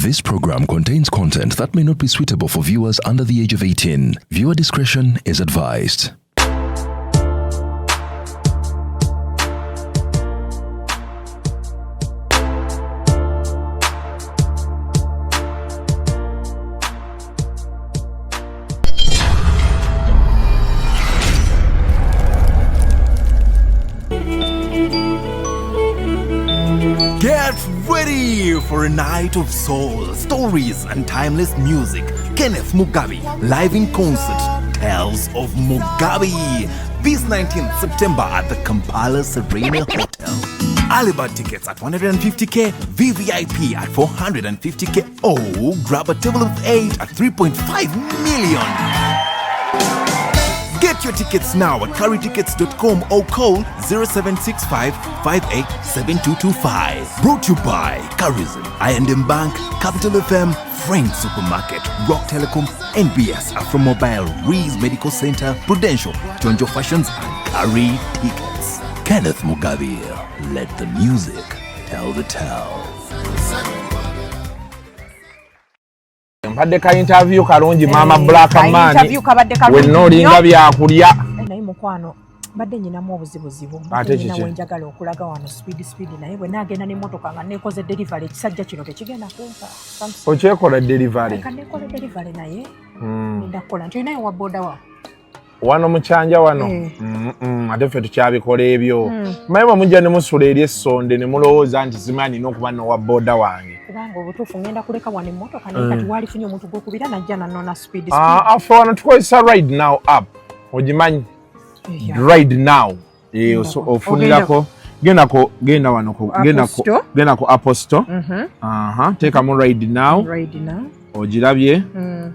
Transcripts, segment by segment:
This program contains content that may not be suitable for viewers under the age of 18. Viewer discretion is advised. Get ready for a night of soul, stories, and timeless music. Kenneth Mugabi, live in concert, Tales of Mugabe. This 19th September at the Kampala Serena Hotel. Alibad tickets at 150k, VVIP at 450k, or grab a table of 8 at 3.5 million. Get your tickets now at currytickets.com or call 0765 587225. Brought to you by Charism, I&M Bank, Capital FM, Friends Supermarket, Rock Telecom, NBS, Afromobile, Rees Medical Center, Prudential, Jonjo Fashions, and Curry Tickets. Kenneth Mugabe, let the music tell the tale. Mpadde ka interview kalungi maama. Eh, Black ka man interview kabadde kalungi wenna olinga nnyo. Byakulya. Eh, naye mukwano mbadde nyinamu obuzibuzibu. Ate Mbadde nyina kiki? wenjagala okulaga wano speed speed, naye bwe naagenda n'emmotoka nga nekoze delivery, ekisajja kino tekigenda kumpa. Okyekola delivery? Ka nekola delivery, naye ngenda kukola nti olinayo wa boda wa Wano mukyanja wano. Eh. Ate ffe tukyabikola ebyo. Manyi bwe mujja ne musula eri essonde ne mulowooza nti simanyi nina okuba nowa boda wange. Kubanga obutuufu ngenda kuleka wano emmotoka, naye kati waalifunye omuntu gwokubira najja nanona speed speed. Ah, affe wano tukozesa Ride Now app, ogimanyi? Yeah. Ride Now. Eh, ofunirako gendako, genda wano Apple genda Store. Genda ku Apple Store. Aha, teekamu Ride Now. Ride Now. Ogirabye?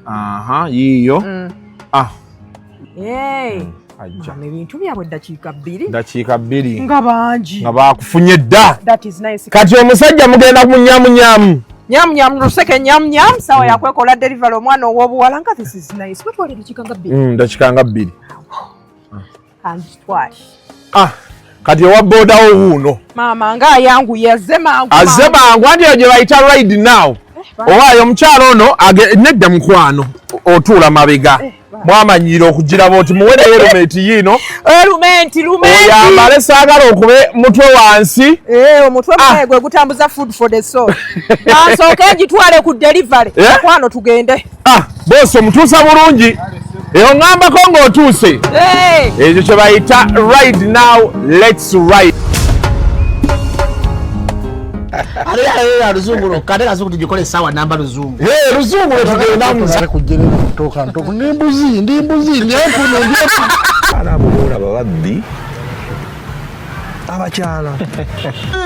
Aha, yiiyo. Ah. Hey. Ajja. Mama, ebintu byabwe ddakiika 2. Dakiika 2. Nga bangi. Nga bakufunye dda. That is nice. Kati omusajja mugenda munyamunyamu. Nyam nyam luseke nyam nyam, sawa yakwekola delivery omwana ow'obuwala nga this is nice. Batwala eddakiika nga 2. Dakiika nga 2. Kanzitwale. Ah, kati owa bodawo wuuno. Maama nga ayanguye, azze mangu. Azze mangu, anti eyo gye bayita Ride Now. Owaayo omukyalo ono nedda mukwano, otuula mabega. Mwamanyiira okugiraba oti muwere helmet yiino. Lumenti lumenti. Oyambale, saagala okube mutwe wansi. Eh, omutwe. Ah. Munaye gwe gutambuza food for the soul. Kansooke ngitwale ku delivery. Eh? Mukwano tugende. Ah, bosi omutuusa bulungi eyo, ŋŋambako ng'otuuse. Hey. Ekyo kye bayita Ride Now, let's ride. Ate luzungu lwokka, ate kazungu tugikole essaawa namba luzungu. Eh, luzungu lwe tugendamu. Kujerera kutoka ntoku ndi mbuzi, ndi mbuzi, ndi empunu, ndi empunu. Abaana abo boolaba babbi abakyala.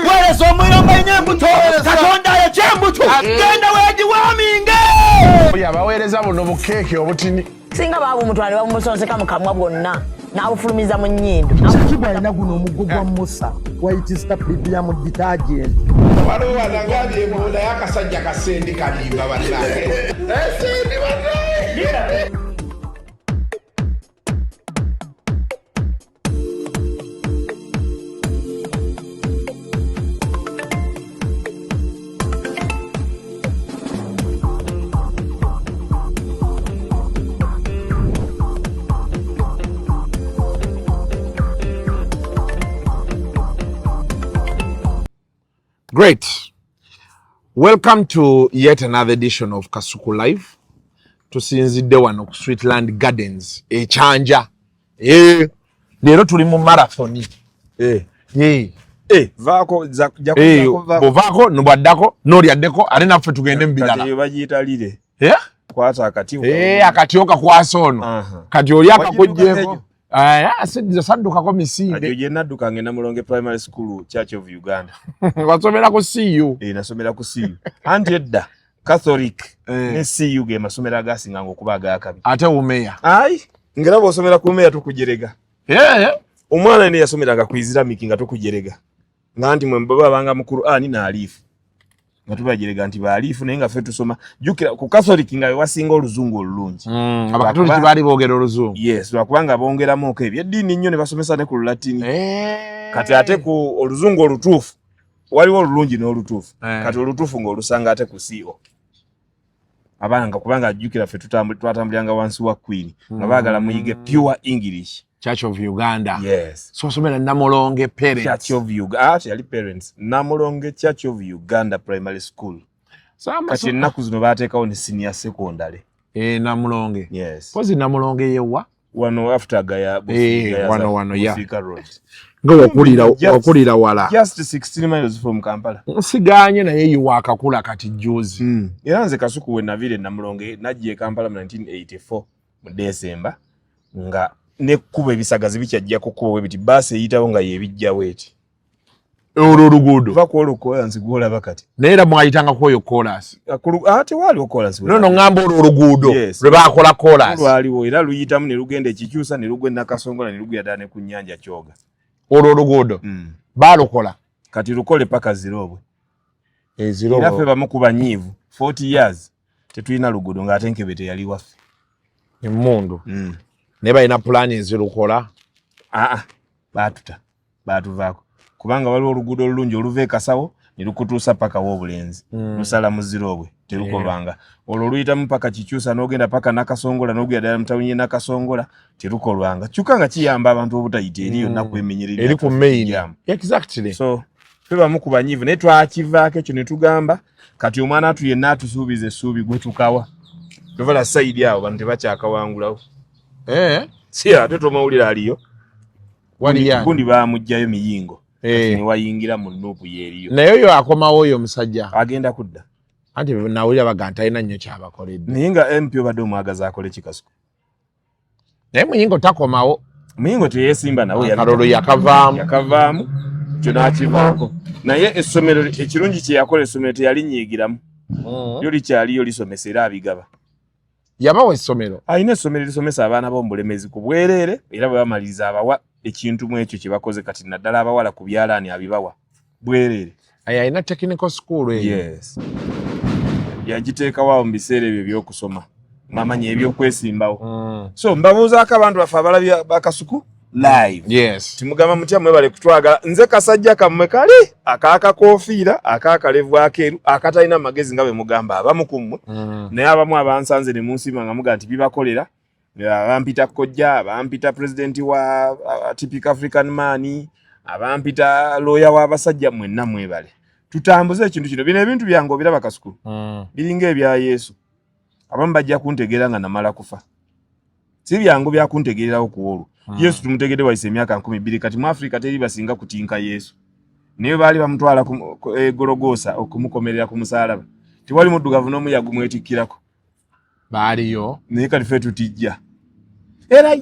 Weereza omuliro nga embuto, Katonda ayokya embuto, genda weegiwaaminge. Oyo abaweereza buno bukeeke obutini. Singa baabumutwala ne babumusonseka mu kamwa bwonna n'abufulumiza mu nnyindo. Kibu alina guno omuggo gwa Musa, White Star Premium Detergent. Waliwo wanagambye mbu naye akasajja kasendi kalimba bannange. Esendi bannange. Great. Welcome to yet another edition of Kasuku Live. Tusinzidde wano ku Sweetland Gardens ekyanja. Eh, leero tuli mu marathon. Eh, Eh, eh, vaako eh, vaako. Bw'ovaako nobwaddako n'olyaddeko ate naffe tugende mu Kati birala. eyo bagiyita relay. Eh? Kwata akati. Eh, akati okakwasa ono. Aha. Kati oli Wagiddukako akakugyeko. Ah, saddukako Ajo misinde. gye nadduka ngenda Mulonge Primary School, Church of Uganda. Wasomera ku CU. Eh, nasomera ku CU. Anti edda Catholic Eh. ne CU ge masomero agasinganga okuba agakabi. Ate umeya. Ai, ngera bw'osomera ku Umeya tukujerega. Eh, Omwana ne yasomeranga ku Islamic nga tukujerega. Nga nti mwe babanga mu Qur'ani n'alifu. Nga tubajerega nti baalifu, naye nga ffe tusoma. Jjukira ku Catholic nga we wasinga oluzungu olulungi. Abakatoliki baali boogera oluzungu. Yes, lwakubanga bongeramuko ebyeddiini nnyo ne basomesa ne ku Lulatini. Eh. Kati ate ku oluzungu olutuufu, waliwo olulungi n'olutuufu. Eh. Kati olutuufu ng'olusanga ate ku CO. Abaana nga kubanga ajjukira ffe twatambuliranga wansi wa Queen nga baagala muyige pure English. Church of Uganda. Yes. So osomera Namulonge parents. Church of Uganda. Ah, yali parents. Namulonge Church of Uganda Primary School. Kati ennaku zino baateekawo ne senior secondary. Eh, Namulonge. Yes. Pozi Namulonge yewa? Wano after Gaya, eh, Gaya wano wano ya. Busika Road. Nga wakulira wala. Just 16 miles from Kampala. Nsiganye naye yiwa akakula kati juzi. Era nze Kasuku we navire Namulonge najja e Kampala mu 1984 mu December nga nekkuba ebisagazi bikyajja kukuba bwe biti baasi eyitawo nga yebijjawo eti. Olwo oluguudo. Va ku olwo koolaasi gw'olaba kati. Naye era mwayitanga ku oyo koolaasi. Ate waaliwo koolaasi. No, no, ŋŋamba olwo oluguudo Yes. lwe baakola koolaasi. Lwaliwo era luyitamu ne lugenda ekikyusa ne lugwa e Nakasongola ne lugwira ddala ne ku nnyanja Kyoga. Olwo oluguudo baalukola. Kati lukole paka Zirobwe. Zirobwe. Era ffe bamu ku banyiivu 40 years tetulina luguudo ng'ate Nkebe teyali waffe. Emmundu. Naye balina pulaani ezirukola. Aa, baatuta, baatuvaako. Kubanga waliwo oluguudo olulungi oluva e Kasawo ne lukutuusa paka w'obulenzi. Lusala mu Zirobwe, terukolwanga. Olwo oluyitamu paka Kikyusa n'ogenda paka Nakasongola n'ogenda ddala mu tawuni y'e Nakasongola, terukolwanga. Kyokka nga kiyamba abantu obutayita eri yonna kwemenyerera. Eri ku main. Jam. Exactly. So, ffe bamu ku banyiivu naye twakivaako ekyo ne tugamba kati omwana atu yenna atusuubiza essuubi gwe tukawa. Tovala sayidi awo bano tebakyakawangulawo. Si ate tomawulire aliyo. Gundi baamuggyayo miyingo. Kati ne wayingira mu Nuupu yeeriyo. Naye oyo akomawo oyo omusajja. Agenda kudda. Anti nawulira baga nti talina nnyo kyabakoledde. Naye nga MP obadde omwagaza akole ki Kasuku? Naye Muyingo takomawo. Muyingo teyeesimba nawe. Akalulu yakavaamu. Yakavaamu kyo n'akivaako. Naye essomero ekirungi kye yakola essomero teyalinyiigiramu. Lyo likyaliyo lisomesa era abigaba. Yabawa essomero. Alina essomero erisomesa abaana b'omu Bulemezi ku bwereere era bwe bamaliriza abawa ekintu mu ekyo kye bakoze kati naddala abawala ku byalaani abibawa bwereere. Aye alina technical school eyo. Yes. Yagiteekawo awo mu biseera ebyo eby'okusoma ng'amanya eby'okwesimbawo. So mbabuuzaako abantu baffe abalabi ba Kasuku live. Yes. Timugamba mutya mwebale kutwagala. Nze kasajja kammwe kali akaakakoofiira akaakalevu akeeru akatalina magezi nga bwe mugamba abamu ku mmwe. Naye abamu abansanze ne munsiima nga mugamba nti bibakolera. Abampita kojja, abampita president wa Typical African Man, abampita lawyer w'abasajja mwenna mwebale. Tutambuze ekintu kino. Bino ebintu byange obiraba Kasuku. Biringa ebya Yesu. Abamu bajja kuntegeera nga namala kufa. Si byangu bya kuntegeererawo ku olwo. Yesu tumutegedde wayise emyaka 2000 kati mu Afrika teri basinga kutinka Yesu. Naye baali bamutwala ku Gologoosa okumukomerera ku musaalaba. Tewali muddugavu n'omu yagumwetikkirako. Baaliyo. Naye kati ffe tutijja. Era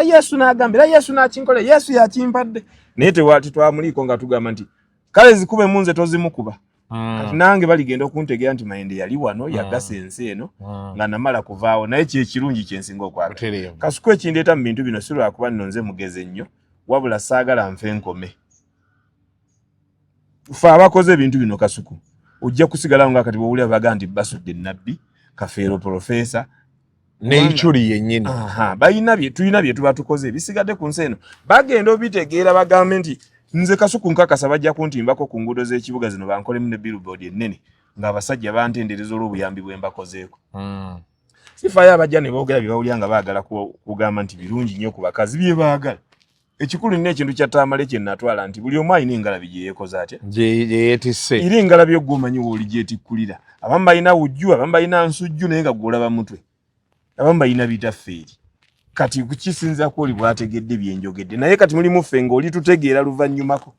Yesu n'agamba, era Yesu n'akinkola, Yesu yakimpadde. Naye tetwamuliiko nga tugamba nti kale zikube mu nze tozimukuba. Kati nange baligenda okuntegeera nti Mayende yali wano yagasa ensi eno nga namala kuvaawo naye kye kirungi kye nsinga okwagala. Kasuku ekindeeta mu bintu bino si lwakuba nno nze mugezi nnyo wabula saagala nfe nkome. Ffe abakoze ebintu bino Kasuku ojja kusigalawo nga kati bw'owulira baga nti basudde Nabbi, Kafeero Profesa n'Eichuri yennyini. Balina bye tulina bye tuba tukoze ebisigadde ku nsi eno bagenda obitegeera bagambe nti nze Kasuku nkakasa bajja kuntimbako ku nguudo z'ekibuga zino bankolemu ne billboard ennene ng'abasajja bantendereza olw'obuyambi bwe mbakozeeko. Sifaayo abajja ne boogera bye bawulira nga baagala kugamba nti birungi nnyo ku bakazi bye baagala. Ekikulu nina ekintu kya Tamale kye natwala nti buli omu alina engalabi gye yeekoze atya? Gye yeetisse. Era engalabi yo gw'omanyi w'oli gy'etikkulira. Abamu balina wujju, abamu balina nsujju naye nga gw'olaba mutwe. Abamu balina bitaffe eri. Kati kukisinza ku oli bw'ategedde bye njogedde. Naye kati mulimu ffe ng'oli tutegeera luvannyumako.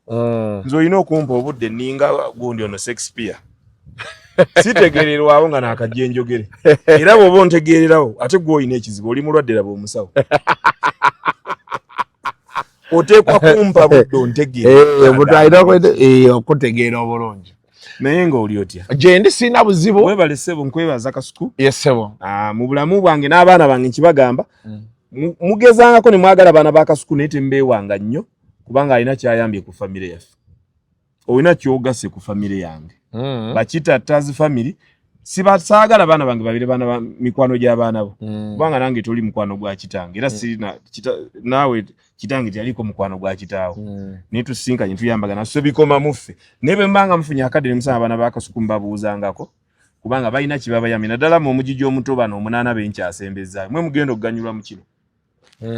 Nze olina okumpa obudde nninga gundi ono Shakespeare. Sitegeererwawo nga naakajja enjogere. Era bw'oba ontegeererawo ate gwe olina ekizibu oli mulwadde laba omusawo. Oteekwa kumpa budde ontegeere. Omuntu alina okutegeera obulungi. Naye ng'oli otya? Gye ndi sirina buzibu. Weebale ssebo nkwebaza Kasuku. Yes ssebo. Mu bulamu bwange n'abaana bange nkibagamba mugezangako ne mwagala abaana ba Kasuku naye tembeewanga nnyo kubanga alina ky'ayambye ku famire yaffe. Olina ky'ogasse ku famire yange. Bakitattazi family sibasaagala baana bange babire baana ba mikwano gy'abaana bo. Kubanga nange toli mukwano gwa kitange era sirina naawe kitange teyaliko mukwano gwa kitaawo. Naye tusisinkanye tuyambagana so bikoma mu ffe. Naye bwe mbanga mufunye akadde ne musanga abaana ba Kasuku mbabuuzangako. Kubanga balina kyebabayamye naddala mu omugigi omuto bano omunaana benkyasembezaayo mwe mugenda okuganyulwa mu kino.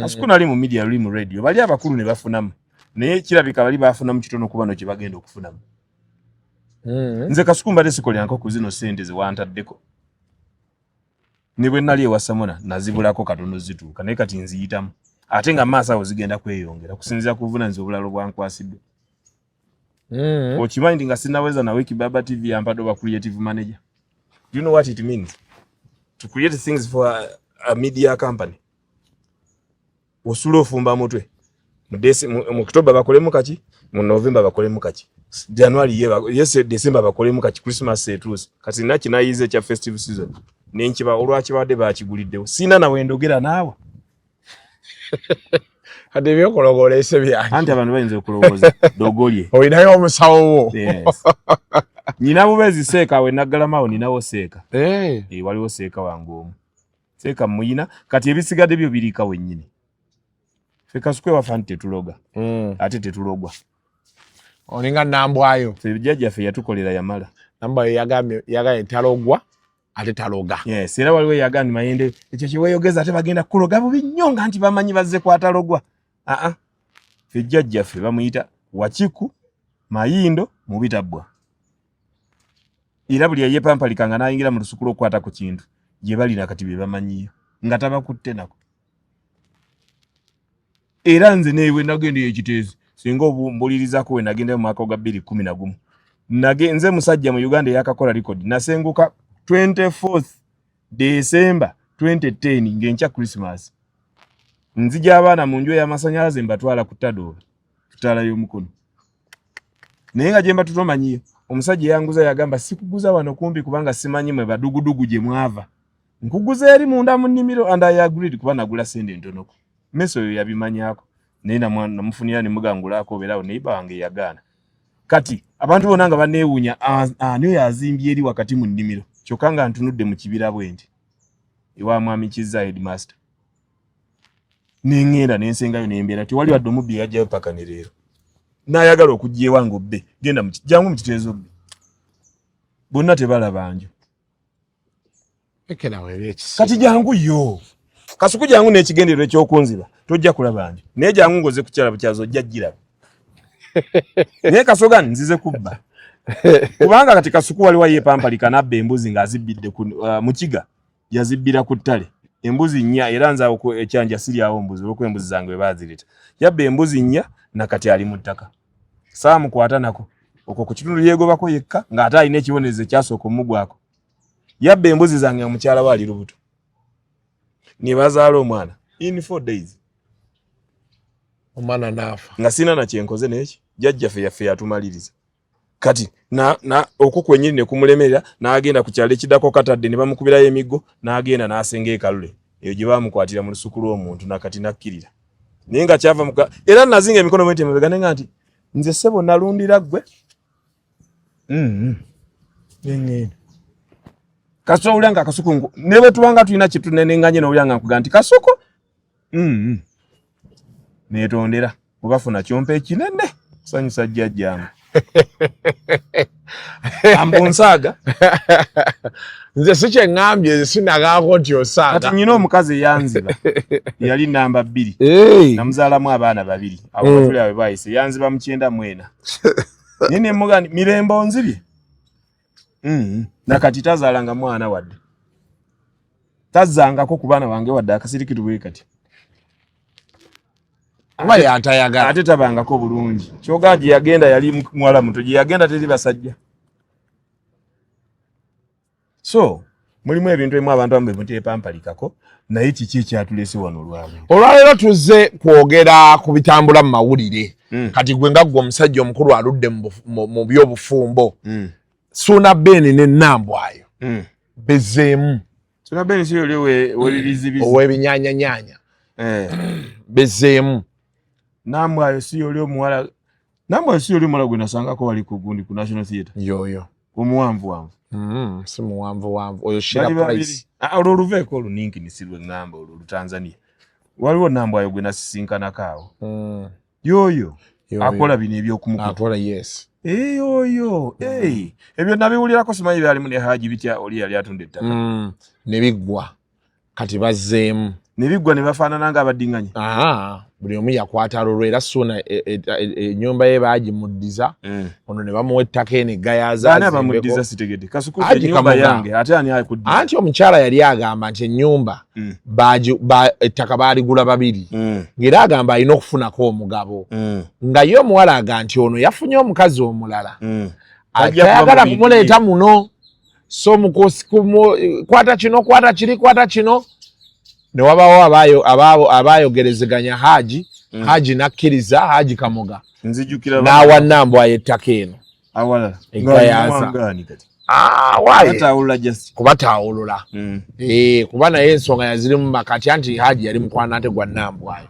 Kasuku nali mu media, luli mu radio, bali abakulu ne bafunamu, naye kirabika bali bafunamu kitono ku bano kye bagenda okufunamu. Nze Kasuku mbadde sikolyanko ku zino ssente ze wantaddeko, ne bwe nali ewa Samona nazibulako katono zituuka, naye kati nziyitamu ate nga maaso awo zigenda kweyongera okusinziira ku buvunaanyizibwa obulala obwankwasiddwa. Okimanyi nti nga sinaweza na wiki Baba TV yampadde oba creative manager? Do you know what it means to create things for a media company? Osula ofumba mutwe mu October bakolemu kaki, mu November bakolemu kaki, January yes, December bakolemu kaki, Christmas etuuse. Kati naki nayize ekya festive season nenkiba olwakibadde bakiguliddewo, sina nawe ndogera naawe. Kati ebyokulogoola ese byange. Anti abantu bayinza okulowooza dogolye. Olinayo omusawo wo? Yes. Nina bubeezi seeka we naggalamawo, ninawo seeka. Eh, waliwo seeka wange omu, seeka muyina. Kati ebisigadde byo biriika wennyini. Ffe Kasuku ewafa nti tetuloga. Ate tetulogwa. Olinga Nambwayo. Ffe jjajjaffe yatukolera yamala. Nambwayo yagambye talogwa ate taloga. Yes, era waliwo eyagambye Mayende ekyo kyeweeyogeza ate bagenda kukuloga bubi nnyo nga nti bamanyi bazze kwatalogwa. Aa, ffe jjajjaffe bamuyita Wakiku Mayindo Mubitabbwa, era buli eyepampalika nga n'ayingira mu lusuku lw'okukwata ku kintu gye balina kati be bamanyiyo nga tabakutte nako. Era nze newe nagenda ekiteezi singa obumbulirizaako we nagenda mu mwaka gwa 2011, nze musajja mu Uganda eyakakola record, nasenguka 24th December 2010 ng'enkya Christmas, nzija abaana mu nju ey'amasanyalaze mbatwala ku Tadooba tutaala y'omukono, naye nga gye mba tutomanyiyo. Omusajja eyanguza yagamba sikuguza wano kumpi kubanga simanyi mwe badugudugu gye mwava, nkuguza eri munda mu nnimiro, and I agreed kuba nagula sente ntonoko. Meso oyo yabimanyaako, naye namufunira ne mugangulaako obeerawo neighbor wange yagaana. Kati abantu bonna nga baneewuunya ani oyo azimbye eri wakati mu nnimiro, kyokka nga ntunudde mu kibira bwe nti ewa mwami Kizza headmaster, neŋŋenda nensengayo nembeera, tewali wadde omubbi eyajjayo paka ne leero. N'ayagala okujja ewange obbe, genda jangu mu kiteezo obbe, bonna tebalaba nju. Kati jangu yo Kasuku, jangu n'ekigendererwa ekyokunziba, tojja kulaba nju, naye jangu ngoze kukyala bukyazi ojja giraba. Naye kasoga nzize kubba kubanga kati Kasuku waliwo yepampalika nabba embuzi ng'azibbidde mukiga, yazibbira ku ttale embuzi nnya, era nze awo ekyanja siryawo mbuzi olwokuba embuzi zange bwe baazireta. Yabba embuzi nnya nakati ali mu ttaka, saamukwata nako okwo ku kitundu yeegobako yekka ng'ate alina ekibonerezo ekyasooka omugwako. Yabba embuzi zange nga mukyala we ali lubuto ne bazaala omwana in 4 days. Omwana naafa. Nga sina na kyenkoze neki jjajjaffe yaffe yatumaliriza. Kati na okwo kwennyini ne kumulemerera n'agenda ku kyalo ekiddako Katadde ne bamukubirayo emiggo n'agenda n'asenga e Kalule eyo gye baamukwatira mu lusuku lw'omuntu nakati nakkirira, naye nga kyava muka era nazinga emikono bwenti emabega nenga nti nze ssebo nalundira ggwe nengenda. Kasita owulira nga Kasuku ne bwe tubanga tulina kyetunenenganye n'owulira nga nkuga nti Kasuku neetondera oba funa kyompa ekinene kusanyusa jjajjange ambu nsaaga. Nze si kyeŋŋambye, nze sinagaako nti osaaga. Kati nyina omukazi eyanziba yali namba 2, namuzaalamu abaana 2 abo batuli abe bayise yanziba mu 94, naye nemugaa nti mirembe onzibye. Nakati tazaalanga mwana wadde tazzangako ku baana bange wadde akasirikitu bwe kati. Oba yantayagala. Ate tabangako bulungi kyogaa gye yagenda yali muwala muto, gye yagenda teri basajja. So mulimu ebintu ebimu abantu abamu bemuteepampalikako, naye kiki ekyatulese wano olwaleero? Olwaleero tuzze kwogera ku bitambula mu mawulire. Kati gwe nga ggwe omusajja omukulu aludde mu byobufumbo, Suuna Ben ne Nambwayo bezzeemu. Suuna Ben si oli ow'ebibizibizi? Ow'ebinyaanyanyanya. Bezzeemu. Nambwayo si oli omuwala, Nambwayo si oli omuwala gwe nasangako wali ku gundi ku National Theatre? Yoyo. Omuwanvuwanvu. Si muwanvuwanvu oyo, Shira Bali babiri. Price. Ah, olwo oluveeko oluninkini si lwe ŋŋamba, olwo Olutanzania. Waliwo Nambwayo gwe nasisinkanako awo. Yoyo Yoyo. Akola bino ebyokumukutu. Akola, yes. Oyo ebyo nabiwulirako, simanyi byalimu ne Haji bitya oli yali atunda ettaka. Ne biggwa, kati bazzeemu. Ne biggwa ne bafaanana nga abaddinganye. Buli omu yakwata lulwe, era Suuna ennyumba ye baagimuddiza, ono ne bamuwa ettaka eno egayaza. Ani abamuddiza? Sitegedde, Kasuku. Haji Ennyumba Kamoga. yange, ate ani akuddiza? Anti omukyala yali agamba nti ennyumba ettaka baaligula babiri, ng'era agamba alina okufunako omugabo, nga ye omuwala aga nti ono yafunye omukazi omulala, Tajja kuba tayagala mu bintu. kumuleeta muno, so mukosi kwata kino, kwata kiri, kwata kino, ne wabawo abayogerezeganya Haji. Haji nakkiriza, Haji Kamoga. Nzijukira. N'awa Nambwayo ettaka eno awalala Egayaza. Ng'ani kati? Ah, waaye. Bataawulula just. Kubataawulula. Eh, kuba naye ensonga yazirimu makati, anti Haji yali mukwano ate gwa Nambwayo.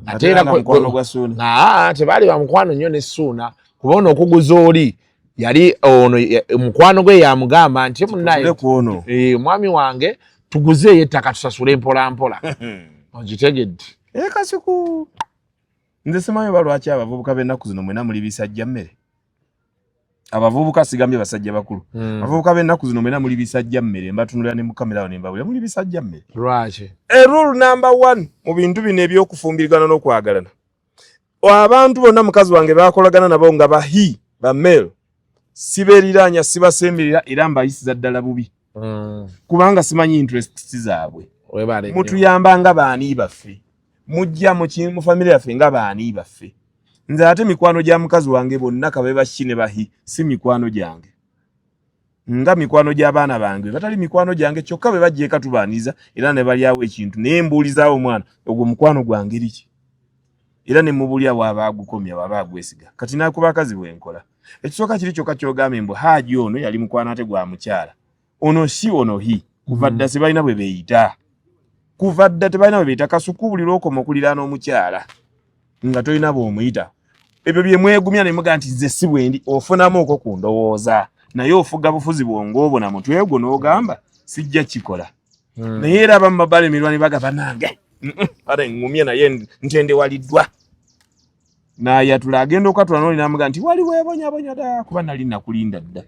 Ate era nga mukwano gwa Suuna. Aa, tebaali bamukwano nnyo ne Suuna, kuba ono okuguza oli yali ono mukwano gwe yamugamba nti munaye Tugule ku ono. Eh, mwami wange, tuguzeeyo ettaka tusasule mpola mpola, ogitegedde? Eh, Kasuku, nze simanyi oba lwaki abavubuka b'ennaku zino mwena muli bisajja mmere. Abavubuka, sigambye basajja bakulu. Abavubuka b'ennaku zino mwena muli bisajja mmere. Mbatunulira ne mu kamera awo ne mbabulira, muli bisajja mmere. Lwaki? A rule number one mu bintu bino ebyokufumbirigana n'okwagalana, abantu bonna mukazi wange bakolagana nabo nga ba he ba male, sibeeriranya, sibasemberera, era mbayisiza ddala bubi, kubanga simanyi interests zaabwe. Webale nnyo. Mutuyamba nga baani baffe, mujja mu famire yaffe nga baani baffe. Nze ate mikwano gya mukazi wange bonna, kabe ba she ne ba he, si mikwano gyange nga mikwano gy'abaana bange batali mikwano gyange. Kyokka bwe bajja eka tubaaniza era ne balyawo ekintu, naye mbuulizaawo omwana ogwo mukwano gwange liki, era ne mubuulira bw'aba agukomya, bw'aba agwesiga. Kati naku bakazi bwe nkola ekisooka kiri kyokka kyogambye mbu Haaji ono yali mukwano ate gwa mukyala ono si ono he. Kuva dda sebalina bwe beeyita, kuva dda tebalina bwe beeyita. Kasuku, buli lwokoma okuliraana omukyala nga tolina bw'omuyita, ebyo bye mwegumya ne mugaa nti nze si bwendi, ofunamu okwo ku ndowooza, naye ofuga bufuzi bwongo obwo na mutwe gwo n'ogamba sijja kikola. Naye era abamu babalemerwa ne bagamba nange ate ŋŋumye naye ntendewaliddwa, n'ayatula agenda okatula n'oli n'amugaa nti wali weebonyabonya dda kuba nali nakulinda dda.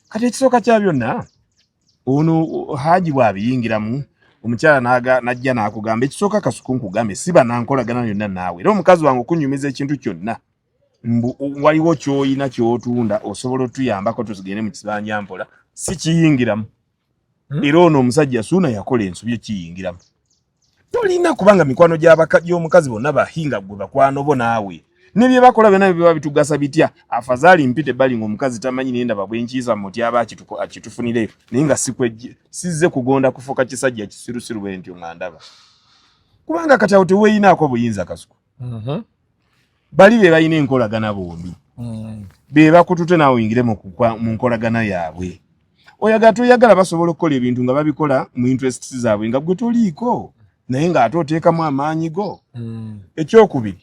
Kati ekisooka kya byonna, ono Haji bw'abiyingiramu, omukyala n'ajja n'akugamba, ekisooka Kasuku, nkugambe siba nankolagana yonna naawe, era omukazi wange okunyumiza ekintu kyonna mbu waliwo ky'oyina ky'otunda osobola otuyambako tugende mu kibanja mpola, si kiyingiramu. Era ono omusajja Suuna yakola ensobi ekiyingiramu. Tolina kubanga mikwano gy'omukazi bonna bahinga gwe bakwano bo, naawe ne bye bakola byonna biba bitugasa bitya? Afazaali mpite ebbali ng'omukazi tamanyi, naye ndaba bwe nkiisa muti aba akitufunireyo, naye nga sizze kugonda kufuuka kisajja kisirusiru bwe ntyo nga ndaba, kubanga kati awo teweeyinaako buyinza, Kasuku. Bali be balina enkolagana bombi, be bakutute naawe oyingire mu nkolagana yaabwe. Oyagala toyagala, basobola okukola ebintu nga babikola mu interests zaabwe nga gwe toliiko, naye ng'ate oteekamu amaanyi go. Ekyokubiri,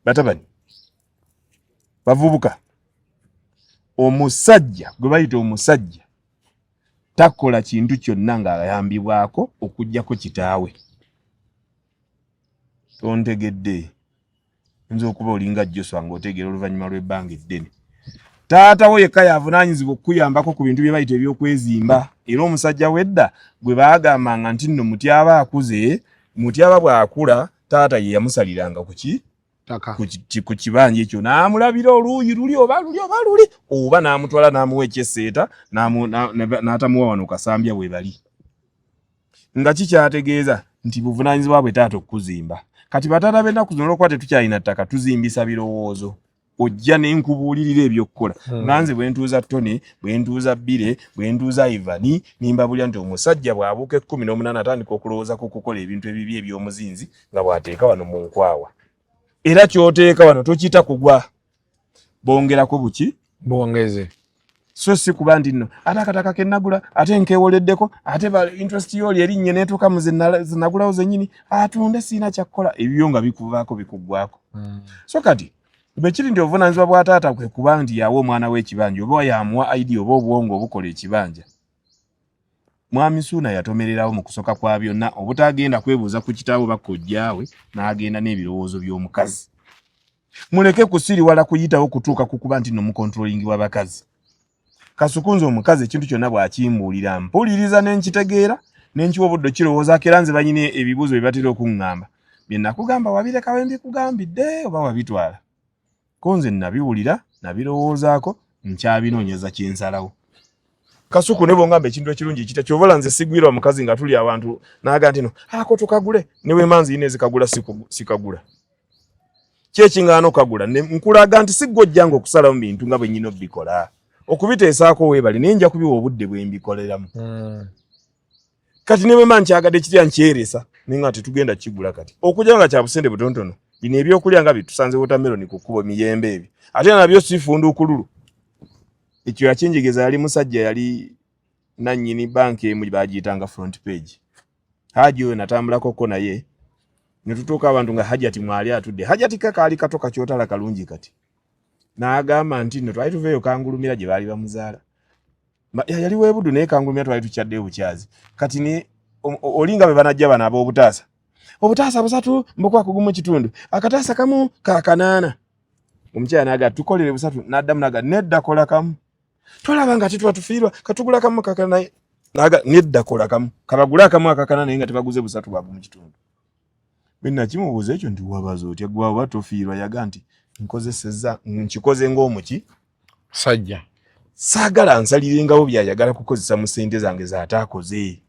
batabani bavubuka, omusajja gwe bayita omusajja takola kintu kyonna ng'ayambibwako okuggyako kitaawe. Tontegedde? Nza okuba olinga Joswa ng'otegeera oluvannyuma lw'ebbanga eddene. Taata wo yekka yavunaanyizibwa okukuyambako ku bintu bye bayita ebyokwezimba. Era omusajja w'edda gwe baagambanga nti nno mutyaba akuze, mutyaba bw'akula, taata ye yamusaliranga ku ki ku kibanja ekyo, n'amulabira oluuyi luli oba luli oba luli, oba n'amutwala n'amuwa ekyeseeta n'atamuwa wano kasambya bwe bali, nga kikyategeeza nti buvunaanyizibwa bwe taata okukuzimba. Kati bataata b'ennaku zino, olwokuba tetukyalina ttaka, tuzimbisa birowoozo. Ojja nenkubuulirira ebyokukola, nga nze bwe ntuuza Tony, bwe ntuuza Bire, bwe ntuuza Ivani, nimbabulira nti omusajja bw'abuuka 18 atandika okulowooza ku kukola ebintu ebibi eby'omuzinzi, nga bw'ateeka wano mu nkwawa, era ky'oteeka wano tokiyita kugwa, bongerako buki? Bwongeze. So si kuba nti nno ate akataka kenagula ate nkewoleddeko, ate ba interest yooli erinnye netuuka mu zenagulawo zennyini, atunde siina kyakkola, ebyo nga bikuvaako bikuggwako. So kati bwe kiri nti obuvunaanyizibwa bwa taata kwe kuba nti yawa omwana we ekibanja, oba yamuwa idea oba obwongo obukola ekibanja. Mwami Suuna yatomererawo mu kusooka kwa byonna obutagenda kwebuuza ku kitaawe oba kojjaawe, n'agenda n'ebirowoozo by'omukazi. Muleke kusiriwala kuyitawo kutuuka ku kuba nti no mukontrolingibwa bakazi. Kasuku nze omukazi ekintu kyonna bw'akimbuulira mpuliriza ne nkitegeera ne nkiwa obudde okirowoozaako era nze banyina ebibuuzo bye batera okuŋŋamba bye nakugamba wabireka we mbikugambidde oba wabitwala. Ko nze nabiwulira nabirowoozaako nkyabinoonyeza kye nsalawo. Kasuku ne bw'ongamba ekintu ekirungi kitya ky'ova olaba nze sigwirwa mukazi nga tuli awantu n'agamba nti no ako tukagule ne bwe mba nzirina ezikagula sikagula. Ki ekingaana okukagula nkulaga nti si ggwe ojjanga okusalawo mu bintu nga bwe nnyina obikola okubiteesaako weebale naye nja kubiwa obudde bwe mbikoleramu. Kati ne bwe mba nkyagadde kitya nkyeresa naye nga tetugenda kukigula kati okujja nga kya busente butonotono bino ebyokulya nga bitusanze watermelon ku kkubo miyembe ebyo ate nabyo si funduukululu. Ekyo yakinjigeza yali musajja yali nannyini banka emu bagiyitanga front page. Haji oyo natambulako ko naye ne tutuuka abantu nga Hajati mwali atudde. Hajati ka kaali kato kakyotala kalungi kati n'agamba nti nno twali tuveeyo Kangulumira gye baali bamuzaala. Yali w'ebudu naye Kangulumira twali tukyaddeyo bukyazi. Kati ne oli nga bwe banajja bano ab'obutaasa. Obutaasa busatu mbukwako gumu kitundu. Akataasa kamu ka kanaana. Omukyala n'agamba tukolere busatu n'addamu n'agamba nedda kola kamu. Tolaba nga tetuba tufiirwa katugula kamu kakana naye n'agamba nedda kola kamu. Kabagule akamu akakana naye nga tebaguze busatu bwa gumu kitundu. Bwe nakimubuuza ekyo nti wabaza otya gwe oba tofiirwa yaga nti nkozesezza nkikoze ng'omuki sajja saagala nsalirengawo byayagala kukozesa mu ssente zange z'ataakoze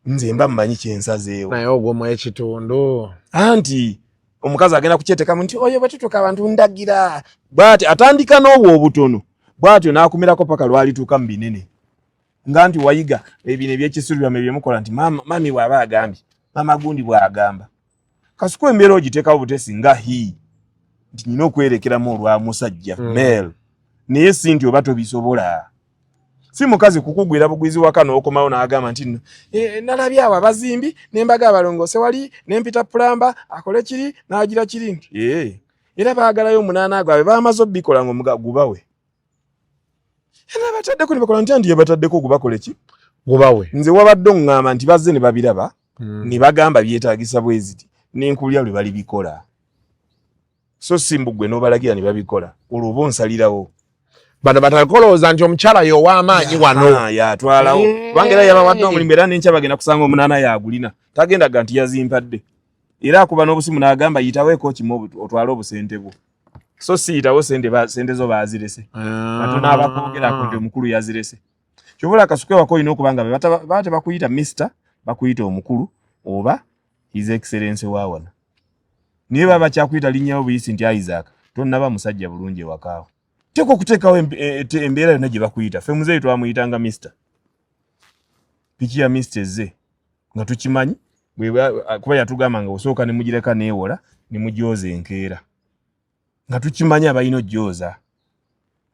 nze mba mmanyi kye nsazeewo naye ogwo mu ekitundu anti omukazi agenda kukyetekamu nti oyo bwe tutuuka abantu ndagira bw'atyo atandika n'obwo obutono bw'atyo n'akumirako paka lwalituuka mu binene nga nti wayiga ebino ebyekisiru byammwe bye mukola nti mami bw'aba agambye maama gundi bw'agamba kasuku embeera ogiteekawo butesi nga hi nti nyina okwerekeramu olwa musajja male naye si nti oba tobisobola si mukazi kukugwira bugwizi waka n'okomawo n'agamba nti nno nalabye awo abazimbi ne mbaga abalongoose wali ne mpita pulamba akole kiri n'agira kiri nti era baagalayo omunaana gwabwe bamaze obikola nga gubawe era bataddeko ne bakola nti anti yabataddeko gubakole ki gubawe nze wabadde oŋŋamba nti bazze ne babiraba ne bagamba byetaagisa bwe ziti n'enkulya lwe balibikola so si mbu ggwe n'obalagira ne babikola olwo oba onsalirawo bano batandika olowooza nti omukyala y'ow'amaanyi wano yatwalawo kubanga era yabawadde omulimu era n'enkya bagenda kusanga omunaana yagulina tagendaga nti yazimpadde era akuba n'obusimu n'agamba yitawo ekokimu otwale obusente bwo so si yitawo sente zo baazirese katono abakwogerako nti omukulu yazirese kyova olaba kasuku ewaka olina okuba nga baba tebakuyita mister bakuyita omukulu oba his excellence wa wano naye baba bakyakuyita linnyawo buyisi nti Isaac tonnaba musajja bulungi ewakaawo teekwa okuteekawo embeera yonna gye bakuyita ffe muzeeyi twamuyitanga mister piki ya mister ezze nga tukimanyi kuba yatugamba nga osooka ne mugireka neewola ne mugyoza enkeera nga tukimanyi abalina ojjooza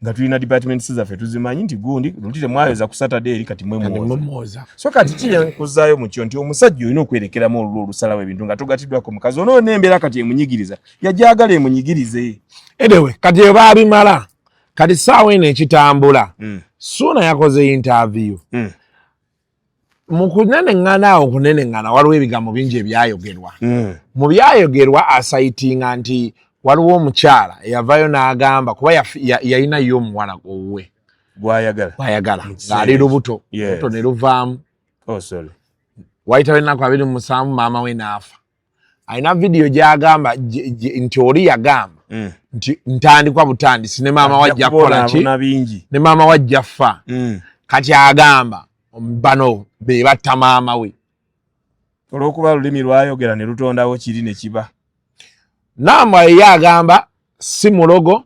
nga tulina departments zaffe tuzimanyi nti gundi luli temwayoza ku Saturday eri kati mwe mwoza so kati kiyankuzaayo mukyo nti omusajja olina okwerekeramu olulwo olusalawo ebintu nga togatiddwako mukazi onoo n'embeera kati emunyigiriza yajagala emunyigirize anyway kati eyo baabimala kati ssaawa eno ekitambula Suuna yakoze interview mu kuneneŋŋana awo kuneneŋŋana waliwo ebigambo bingi ebyayogerwa mu byayogerwa asayitinga nti waliwo omukyala eyavayo n'agamba kuba yalina ye omuwala owuwe gwayagala ng'ali lubuto lubuto ne luvaamu wayitawo ennaku 27 maama we n'afa alina vidiyo gy'agamba nti oli yagamba nti ntandikwa butandisi ne maama wajja kukola ki ne maama wajja fa kati agamba bano be batta maama we olw'okuba lulimi lwayogera ne lutondawo kiri ne kiba namba ye agamba si mulogo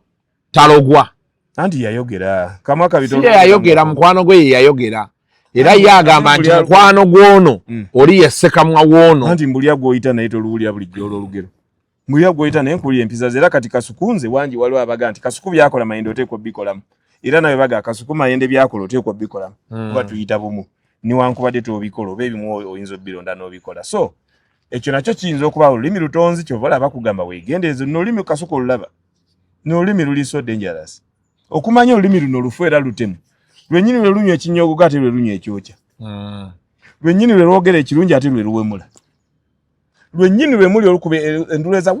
talogwa anti yayogera kamwa kabito si yayogera mukwano gwe ye yayogera era ye agamba nti mukwano gw'ono oli ye ssekamwa w'ono anti mbulya gw'oyita naye toluwulira bulijjo olw'olugero mbulya gw'oyita naye nkuwulira empisa ze era kati Kasuku nze wangi waliwo abaga nti Kasuku by'akola Mayende oteekwa obbikolamu era nawe baga Kasuku Mayende by'akola oteekwa obbikolamu kuba tuyita bumu newankubadde tobikola oba ebimu oyinza obbironda n'obikola so ekyo nakyo kiyinza okuba olulimi lutonzi kyova olaba bakugamba weegendereze luno olulimi Kasuku olulaba n'olulimi luli so dangerous okumanya olulimi luno lufu era lutemu lwennyini lwe lunywa ekinyogoga ate lwe lunywa ekyokya lwennyini lwe lwogera ekirungi ate lwe luwemula lwennyini lwe muli olukuba endulu eza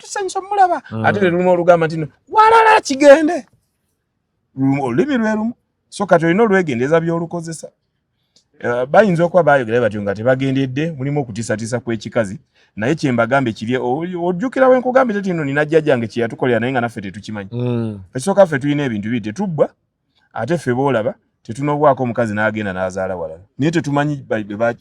tusanyusa omulaba. Ate lwe lumu olugamba nti no walala kigende, olulimi lwe lumu. So kati olina olwegendereza by'olukozesa. Bayinza okuba bayogera batyo nga tebagendedde, mulimu okutiisatiisa kw'ekikazi. Naye kyembagambe kiri, ojjukira we nkugambye teti nno nina jjajjange kye yatukolera, naye nga naffe tetukimanyi. Ekisooka, ffe tulina ebintu biri, tetubbwa, ate ffe boolaba tetunobwako omukazi n'agenda n'azaala walala, naye tetumanyi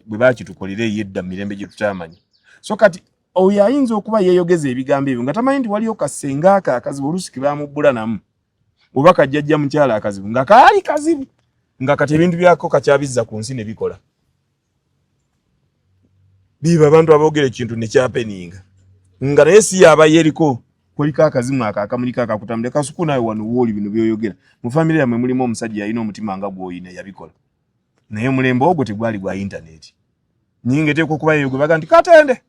bwe bakitukolera eyo edda mu mirembe gye tutamanyi. So kati oyo ayinza okuba yeeyogeza ebigambo ebyo nga tamanyi nti waliyo kasenga ako akazibu oluusi ke bamubbula namu, oba kajjajja mukyala akazibu nga kaali kazibu, nga kati ebintu byako kakyabizza ku nsi ne bikola biba. Abantu aboogera ekintu ne kyapeninga nga naye si yaba yeriko, kuliko akazimu ako akamuliko akakutambula. Kasuku, naawe wano wooli, bino byoyogera, mu famire yammwe mulimu omusajja yalina omutima nga gw'oyina, yabikola, naye omulembe ogwo tegwali gwa intaneti nyinga eteekwa okuba yeyo gwe baga nti Katende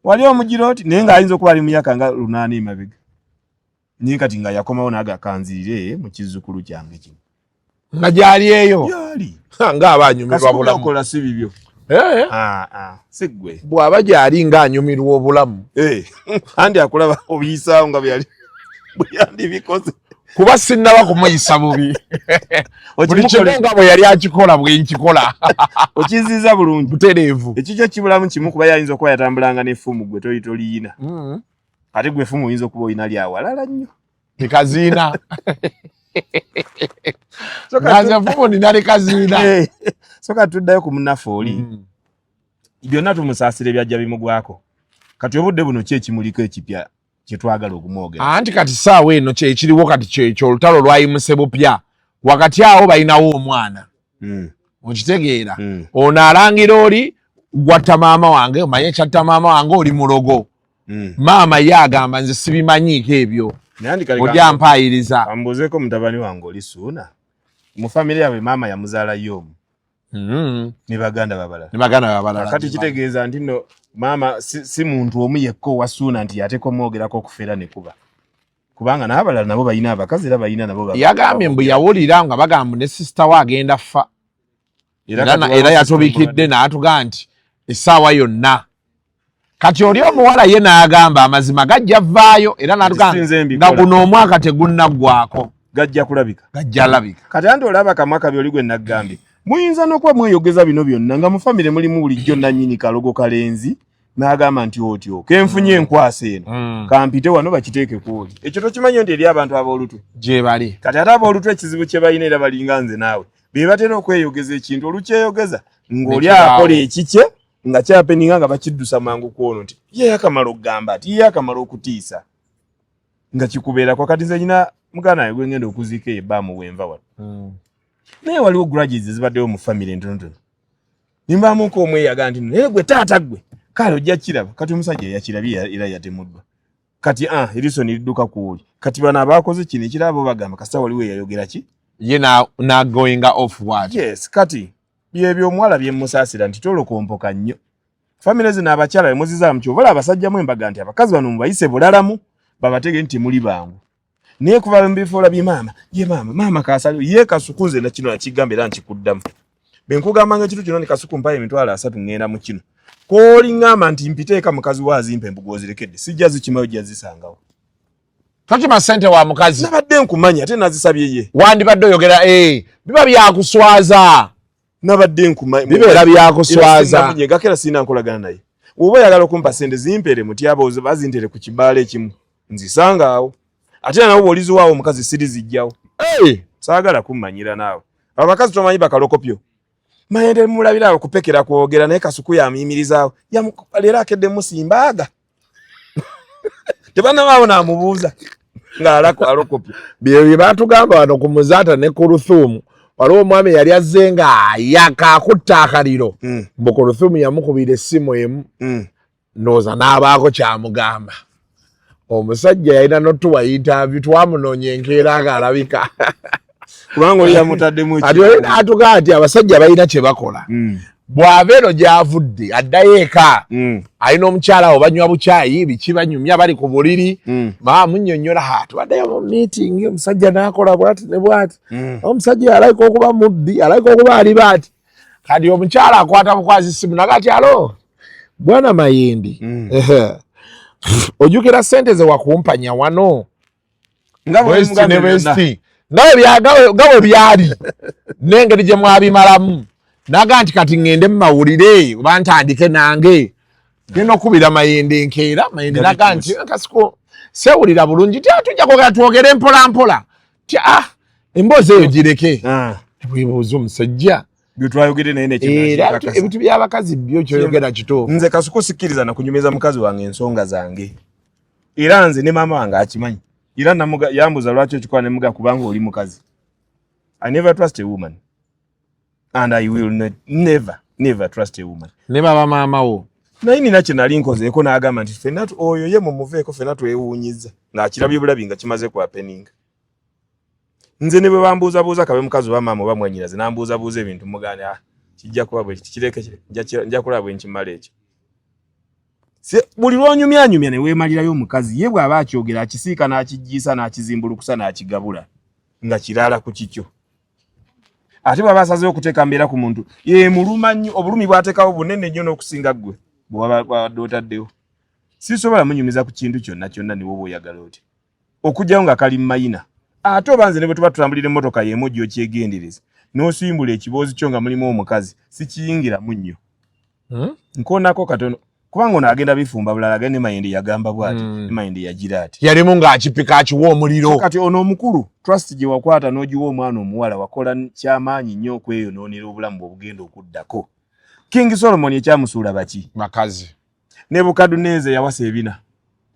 wali omugira oti, naye ng'ayinza okuba ali mu myaka nga 8 emabega, naye kati nga yakomawo n'agakanzirire mu kizzukulu kyange kino. Nga gyali eyo. Gyali. Ng'aba anyumirwa bulamu. Kola si bibyo. Eh. Ah, ah, si ggwe. Bw'aba gyali ng'anyumirwa obulamu. Eh, andi akulaba obiyisaawo nga bwe yali bwe yandibikoze. Kuba sinnaba kumuyisa bubi, buli kimu nga bwe yali akikola bwe nkikola. Okiziza bulungi. Butereevu. Ekikyo kibulamu kimu, kuba yayinza okuba yatambulanga n'effumu, gwe toli toliyina. Ate gwe effumu oyinza okuba olina lyawalala nnyo. Likaziina. Nze effumu nina likaziina. Eh, so kati tuddayo ku munnaffe oli. Byonna tumusaasira ebyajja bimugwako. Kati obudde buno ki ekimuliko ekipya kyetwagala okumwogera? Anti kati saawa eno kyekiriwo kati kyekyo, olutalo lwayimuse bupya. Wakati awo balinawo omwana. Okitegeera? Ono alangira oli gwatta maama wange, omanye ekyatta maama wange, oli mulogo. Maama ye agamba nze sibimanyiiko ebyo. Naye andi kale oli ampaayiriza. Ambuuzeeko mutabani wange oli Suuna, mu famire yaabwe maama yamuzaalayo omu ne baganda babalala. Ne baganda babalala. Kati kitegeeza nti nno maama si muntu omu yekka owa Suuna nti yateeka omwogerako okufeera ne kuba, kubanga n'abalala nabo balina abakazi era balina nabo Yagambye mbu yawulira nga bagamba ne sisita we agenda fa. Era Era kati waliwo era sister yatubikidde omulala. n'atugaa nti essaawa yonna. Kati oli omuwala ye n'agamba amazima gajja vaayo, era n'atugaa Nti sinze nga mbikola. guno omwaka tegunnaggwako. Gajja kulabika. Gajja labika. Kati anti olaba kamwa kabi oli gwe naggambye, muyinza n'okuba mweyogeza bino byonna nga mu famire mulimu bulijjo nannyini kalogo kalenzi n'agamba nti otyo kenfunye enkwasa eno, kampite wano bakiteeke kwoli. Ekyo tokimanyi nti eri abantu ab'olutwe gye bali. Kati ate ab'olutwe ekizibu kye balina, era balinga nze naawe, be batera okweyogeza ekintu olukyeyogeza ng'oli Nekibaawo. akola ekikye nga kyapeninga nga bakiddusa mangu kwono nti ye yakamala okugamba ati ye yakamala okutiisa nga kikubeerako. Kati nze nyina muganda wange gwe ngenda okuziika eyo ebbaamu bwenva wano, naye waliwo grudges ezibaddewo mu famire entonotono, nimbaamuko omweyaga nti naye gwe taata gwe kale ojja kiraba. Kati omusajja yakirabye era yatemuddwa. Kati ah, eriiso ne lidduka ku oli. Kati bano abakoze kino ekirabo bagamba kasita waliwo eyayogera ki ye na going off what. Yes, kati byebyo omuwala byemusaasira nti tolokompoka nnyo. Famire zino abakyala bemuzizaamu, kyovala abasajja mu embaga nti abakazi bano mubayise bulalamu, babatege nti muli bangu, naye kuva mubifuula bye maama ye maama maama kasali ye Kasuku. Nze nakino nakigamba era nkikuddamu, bwe nkugambanga ekintu kino ni Kasuku mpayo 300,000 ŋŋenda mu kino kooli ŋŋamba nti mpiteeka mukazi we azimpa embugo ozirekedde, sijja zikimayo, ojja zisangawo. Tokima sente wa mukazi. Nabadde nkumanya ate nazisabye ye. Wandibadde oyogera, eh, biba byakuswaza. Nabadde nkumanya. Bibeera byakuswaza. Gakera sirina nkolagana naye. Oba oyagala okumpa sente zimpeere mutyaba, bazintere ku kibaala ekimu nzisanga awo, ate nawe bw'oliziwaawo omukazi sirizijjawo. Hey! Saagala kummanyira naawe, abakazi tomanyi bakalokopyo mayende mulabira awo kupekera kwogera, naye Kasuku yamuyimirizaawo leero akedde musimbaaga tebanabaawo namubuuza ng'alako alokopyo. Bye bye batugamba wano ku Muzaata ne ku Ruthumu, waliwo omwami yali azze nga ayaka akutta akaliro, mbu ku Ruthumu yamukubira essimu emu, ndowooza n'abaako kyamugamba. Omusajja yalina notuwa interview, twamunoonya enkeera ng'alabika. Kubanga oli yamutaddemu. Ati oli n'atugaa nti abasajja balina kye bakola. Bw'ava eno gy'avudde addayo eka, alina omukyala awo, banywa bukyayi biki, banyumya, bali ku buliri, maama munnyonnyola, ha, tubaddeyo mu meeting, omusajja n'akola bwati ne bwati, omusajja alabika okuba mubbi, alabika okuba aliba ati. Kati omukyala akwata bukwasi simu naga ati, "Alo, bwana Mayindi." Ojjukira ssente ze wakumpanya wano ne bwesti nga bwe byali n'engeri gye mwabimalamu, naga nti kati ŋŋende mu mawulire oba ntandike nange genda okubira Mayende enkeera. Mayende naga nti Kasiko sewulira bulungi, ti tujja kwogera, twogere mpola mpola, ti ah, emboozi eyo gireke. Ah. Bwebuuza omusajja byetwayogere naye. Era ebintu by'abakazi byo kyoyogera kituufu. Nze Kasuku sikkiriza nakunyumiza mukazi wange ensonga zange, era nze ne maama wange akimanyi, era yambuza lwaki okikola, nemuga kubanga oli mukazi. I never trust a woman and I will not, never never trust a woman. Ne baba maama wo? Naye nina kye nali nkozeeko n'agamba nti fenna oyo ye mumuveeko, fenna twewuunyiza ng'akirabye bulabi nga kimaze ku happening. Nze ne bwe bambuuzabuuza, kabe mukazi oba maama oba mwannyinaze, nambuuzabuuza ebintu, mugane, ah, kijja kuba bwe kireke, nja kulaba bwe nkimala ekyo. Buli lw'onyumyanyumya ne weemalirayo omukazi, ye bw'aba akyogera akisiika n'akijjiisa n'akizimbulukusa n'akigabula nga kirala ku kikyo. Ate bw'aba asazeewo okuteeka mbeera ku muntu, yemuluma nnyo, obulumi bw'ateekawo bunene nnyo n'okusinga ggwe bwewabadde otaddewo. Sisobola munyumiza ku kintu kyonna kyonna niwe oba oyagala oti okugyawo nga kali mayina. Ate oba nze ne bwe tuba tutambulira emmotoka y'emu, ojja okyegendereza n'osimbula ekiboozi kyo nga mulimu omukazi, sikiyingiramu nnyo. Nkoonako katono kubanga ono agenda bifumba bulala, agenda ne Mayende yagamba bwati, ne Mayende yagira ati. Yalimu ng'akipika akiwa omuliro. Kati ono omukulu, trust gye wakwata n'ogiwa omwana omuwala, wakola kyamaanyi nnyo okweyonoonera obulamu bwe obugenda okuddako. King Solomon ekyamusuula baki? Bakazi. Nebukaduneza yawasa ebina,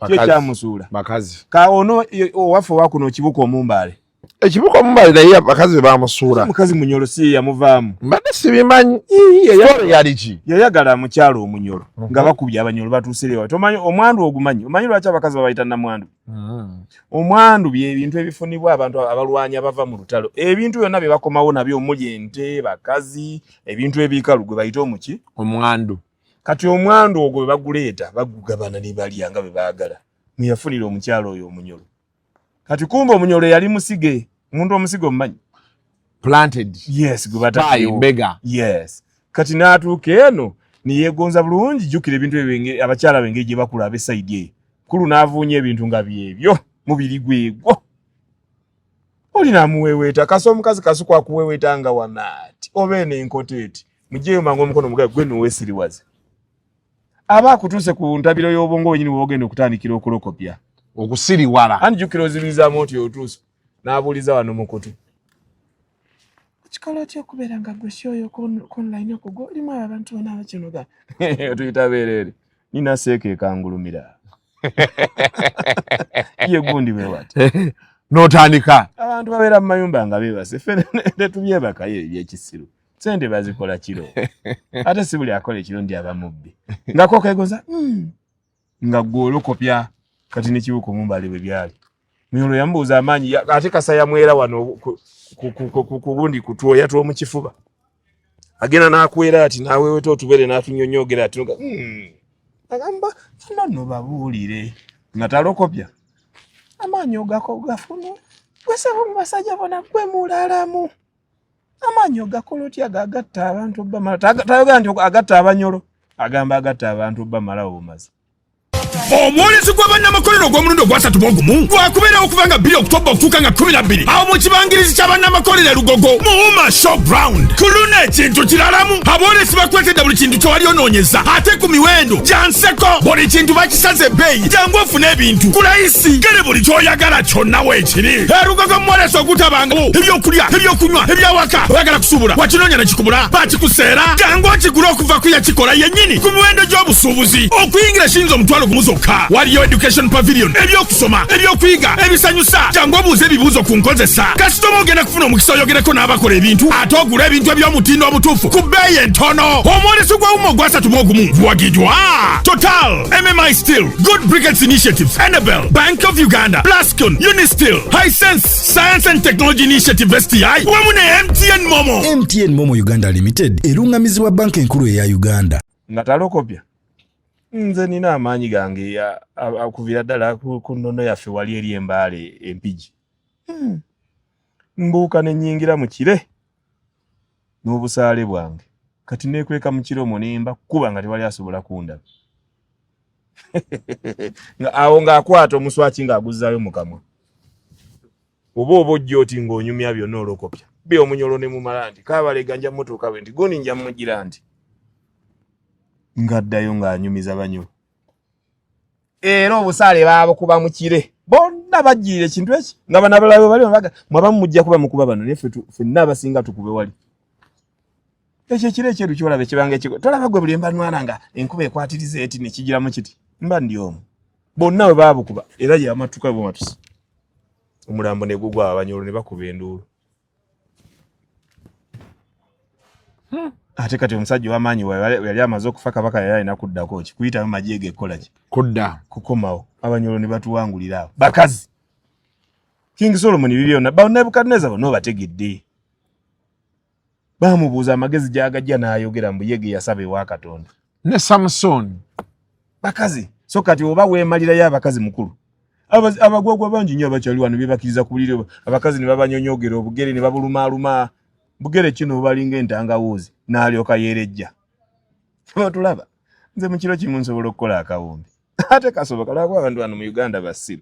ki ekyamusuula? Bakazi. Ka ono owaffe owakuno okibuka omumbaale. Ekibuka omumbaale naye bakazi be bamusuula. Mukazi munyolo si ye yamuvaamu? Mbadde sibimanyi. Story yali ki? Yayagala mukyalo omunyolo nga bakubye abanyolo batuusirewa. Tomanyi omwandu? Ogumanyi? Omanyi lwaki abakazi babayita namwandu? Omwandu byebintu ebifunibwa abantu abalwanyi abava mu lutalo, ebintu byonna bye bakomawo nabyo, omuli ente, bakazi, ebintu ebikalu, gwe bayita omuki? Omwandu. Kati omwandu ogwo bwe baguleeta bagugabana ne balya nga bwe baagala. Mweyafunira omukyalo oyo omunyolo. Kati kumbe omunyolo yali musige. Omuntu omusige omumanyi? Planted. Yes, gwe Spy, bataddewo. Mbega. Yes, kati n'atuuka eno neyeegonza bulungi. Jjukira ebintu ebyo, abakyala bengeri gye bakula ab'esayidi eyo kulu, n'avuunya ebintu nga byebyo mubiri gwegwo oli namuweweeta kasi omukazi kasi kwakuweweeta nga wanaati oba eno enkota eti mugyeyo mangu omukono mugabe gwe noweesiriwaze aba akutuuse ku ntabiro y'obwongo wenyini wogenda okutandikira okulokopya. Okusiriwala. Anti jjukira ozibirizaamu oti otuuse n'abuuliza wano mukutu kikola otya okubeera nga gwe si oyo ku online okwo gwolimu abo abantu bonna abakinoga tuyita beereere nina seeka ekangulumira ye gundi bwe wati. N'otandika. Abantu babeera mu mayumba nga beebase, ffe tetubyebakayo ebyekisiru. Sente bazikola kiro, ate si buli akola ekiro ndi aba mubbi nga kokegoza nga gwe olokopya. Kati nekibuka omumbale bwe byali munyolo yamubuuza amaanyi ate kasa yamwera wano ku gundi kutwoya tw'omu kifuba, agenda n'akwera ati n'aweeweta otubere n'atunyonyogera ati nga, agamba no nno babuulire nga talokopya amaanyi ogako gafuna gwesaba mu basajja bona gwe mulalamu amaanyi ogakola otya gagatta abantu bamala. Tayogera nti agatta abanyolo, agamba agatta abantu bamalawo bumazi. Omwolesi gw'abannamakolero ogw'omulundi ogwasatu mu ogumu gwakubeerawo okuva nga 2 Okutoba okutuuka nga 12 awo mu kibangirizi ky'abannamakolero e Lugogo mu Uma Show Ground. Ku luno ekintu kiralamu, aboolesi bakuleetedde buli kintu kyewali onoonyeza ate ku miwendo gya nseko. Buli kintu bakisaze ebbeeyi, jangu ofune ebintu ku layisi gere buli ky'oyagala kyonna weekiri e Lugogo mu mwolesi ogutabangawo. Ebyokulya, ebyokunywa, ebyawaka, oyagala kusuubula wakinoonya ne kikubula, bakikuseera, jangu okigule okuva ku yakikola yennyini ku miwendo gy'obusuubuzi. Okuyingira kiyinza 10,000 zokka. Waliyo education pavilion, ebyokusoma, ebyokuyiga, ebisanyusa. Jangu obuuze ebibuuzo ku nkozesa. Kasitoma ogenda kufuna omukisa oyogereko n'abakola ebintu ate ogula ebintu eby'omutindo omutuufu ku bbeeyi entono. Omwoleso gwa UMA ogwasatu mu ogumu guwagiddwa Total, MMI Steel, Good Briquettes Initiative, Enabel, Bank of Uganda, Plascon, Unisteel, Hisense, Science and Technology Initiative STI wamu ne MTN Momo. MTN Momo Uganda Limited erungamizibwa Banka Enkulu eya Uganda. Nga talokopya, nze nina amaanyi gange okuvira ddala ku nnono yaffe wali eri embaale empigi. Mbuuka ne nnyingira mu kire n'obusaale bwange, kati neekweka mu kire omwo ne mba kuba nga tewali asobola kundaba. Nga awo ng'akwata omuswaki ng'aguzzaayo mu kamwa. Oba oba ojja oti ng'onyumya byonna olokopya. Bi omunyolo ne mumala nti Kabalega nja mutuuka bwe nti gundi nja mugira nti. Ng'addayo ng'anyumiza Banyoro. Era obusaale baabukuba mu kire. Bonna bajjirira ekintu eki nga bano abalala bwe bali baga mwabamu mujja kuba mukuba bano naye ffe ffenna abasinga tukube wali. Ekyo ekiro ekyeru kyolaba ekibanga ekigo tolaba gwe buli mbanwana nga enkuba ekwatiriza eti ne kigiramu kiti mba ndi omu. Bonna bwe baabukuba era yamatuka bwematusi. Omulambo ne gugwa Abanyoro ne bakuba enduulu. Ate kati omusajja ow'amaanyi yali amaze okufa kabaka yali alina kuddako ki kuyitamu magye ge kukola ki kudda kukomawo Abanyoro ne batuwangulira awo bakazi. King Solomon bibyo byonna ba Nebukadneza bonna obategedde. Bamubuuza amagezi gy'agajja n'ayogera mbu ye ge yasaba ewa Katonda. Ne Samson. Bakazi. So kati oba weemalirayo abakazi mukulu. Abagwagwa bangi nnyo abakyali wano beebakiriza ku buliri abakazi ne babanyonyogera obugere ne babulumaaluma. Bugere kino bubalinga entangawuuzi n'alyoka yeerejja. Otulaba nze mu kiro kimu nsobola okukola akawumbi. Ate kasoboka lwakuba abantu bano mu Uganda basiru.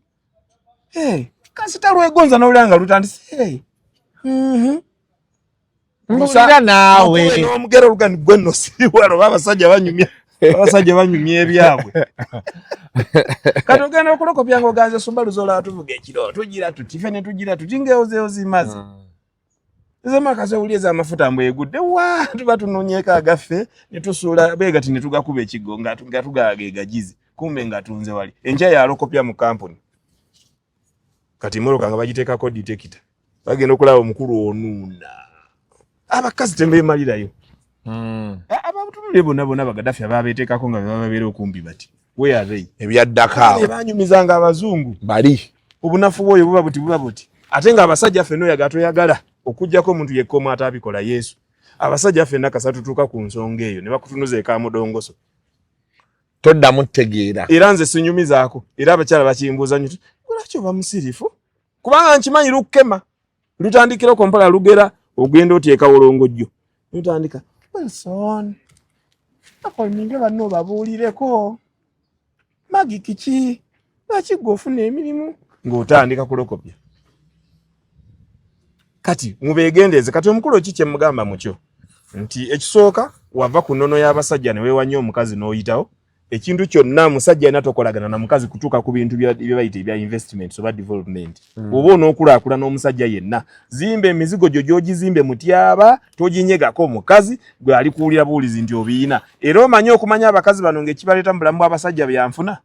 Hey, kasita lwegonza n'olya nga lutandise. Hey. Mbulira naawe. N'omugero olugani gwe nno siriwala oba abasajja banyumya. Abasajja banyumya ebyabwe. Kati ogenda okulokopya ng'oganze Subaru z'olaba tuvuga ekiro tugira tuti ffe ne tugira tuti ng'ewozeewo zimaze. Ezo makazi owulira ez'amafuta mbu egudde wa tuba tunoonyeeko agaffe ne tusuula bwe gati ne tugakuba ekiggo nga tugaaga egagizi kumbe nga tunze wali enkya yalokopya mu kampuni. Kati emmotoka nga bagiteekako detector bagenda okulaba omukulu onuuna abakazi tembeemalirayo. Ababutunulire bonna bonna Bagadafi ababeeteekako nga bebababeera okumpi bati where are they? Ebyaddako awo. Banyumizanga abazungu bali obunafu bwoyo buba buti buba buti ate nga abasajja ffenna oyaga toyagala okuggyako omuntu yekka omu ataabikola Yesu. Abasajja ffenna kasa tutuuka ku nsonga eyo ne bakutunuza ekamudongoso toddamu tegeera. Era nze sinyumizaako era abakyala bakimbuuza nnyo lwaki oba musirifu kubanga nkimanyi lukema lutandikira okwo mpola lugera ogenda oteeka wolongojjo lutandika Wilson akolinge banno obabuulireko Magi kiki lwaki gwe ofuna emirimu ng'otandika kulokopya. Kati mubeegendereze. Kati omukulu ki kye mugamba mukyo nti ekisooka wava ku nnono y'abasajja ne weewa nnyo omukazi n'oyitawo ekintu kyonna musajja alina tokolagana na mukazi kutuuka ku bintu bye bayita ebya investments oba development. Oba onookulaakulana omusajja yenna zimba emizigo gyo gy'ogizimbe mutyaba toginyegako omukazi gwe ali kuwulira buwulizi nti obiyina. Era omanye okumanya abakazi bano ng'ekibaleeta mu bulamu bw'abasajja byanfuna.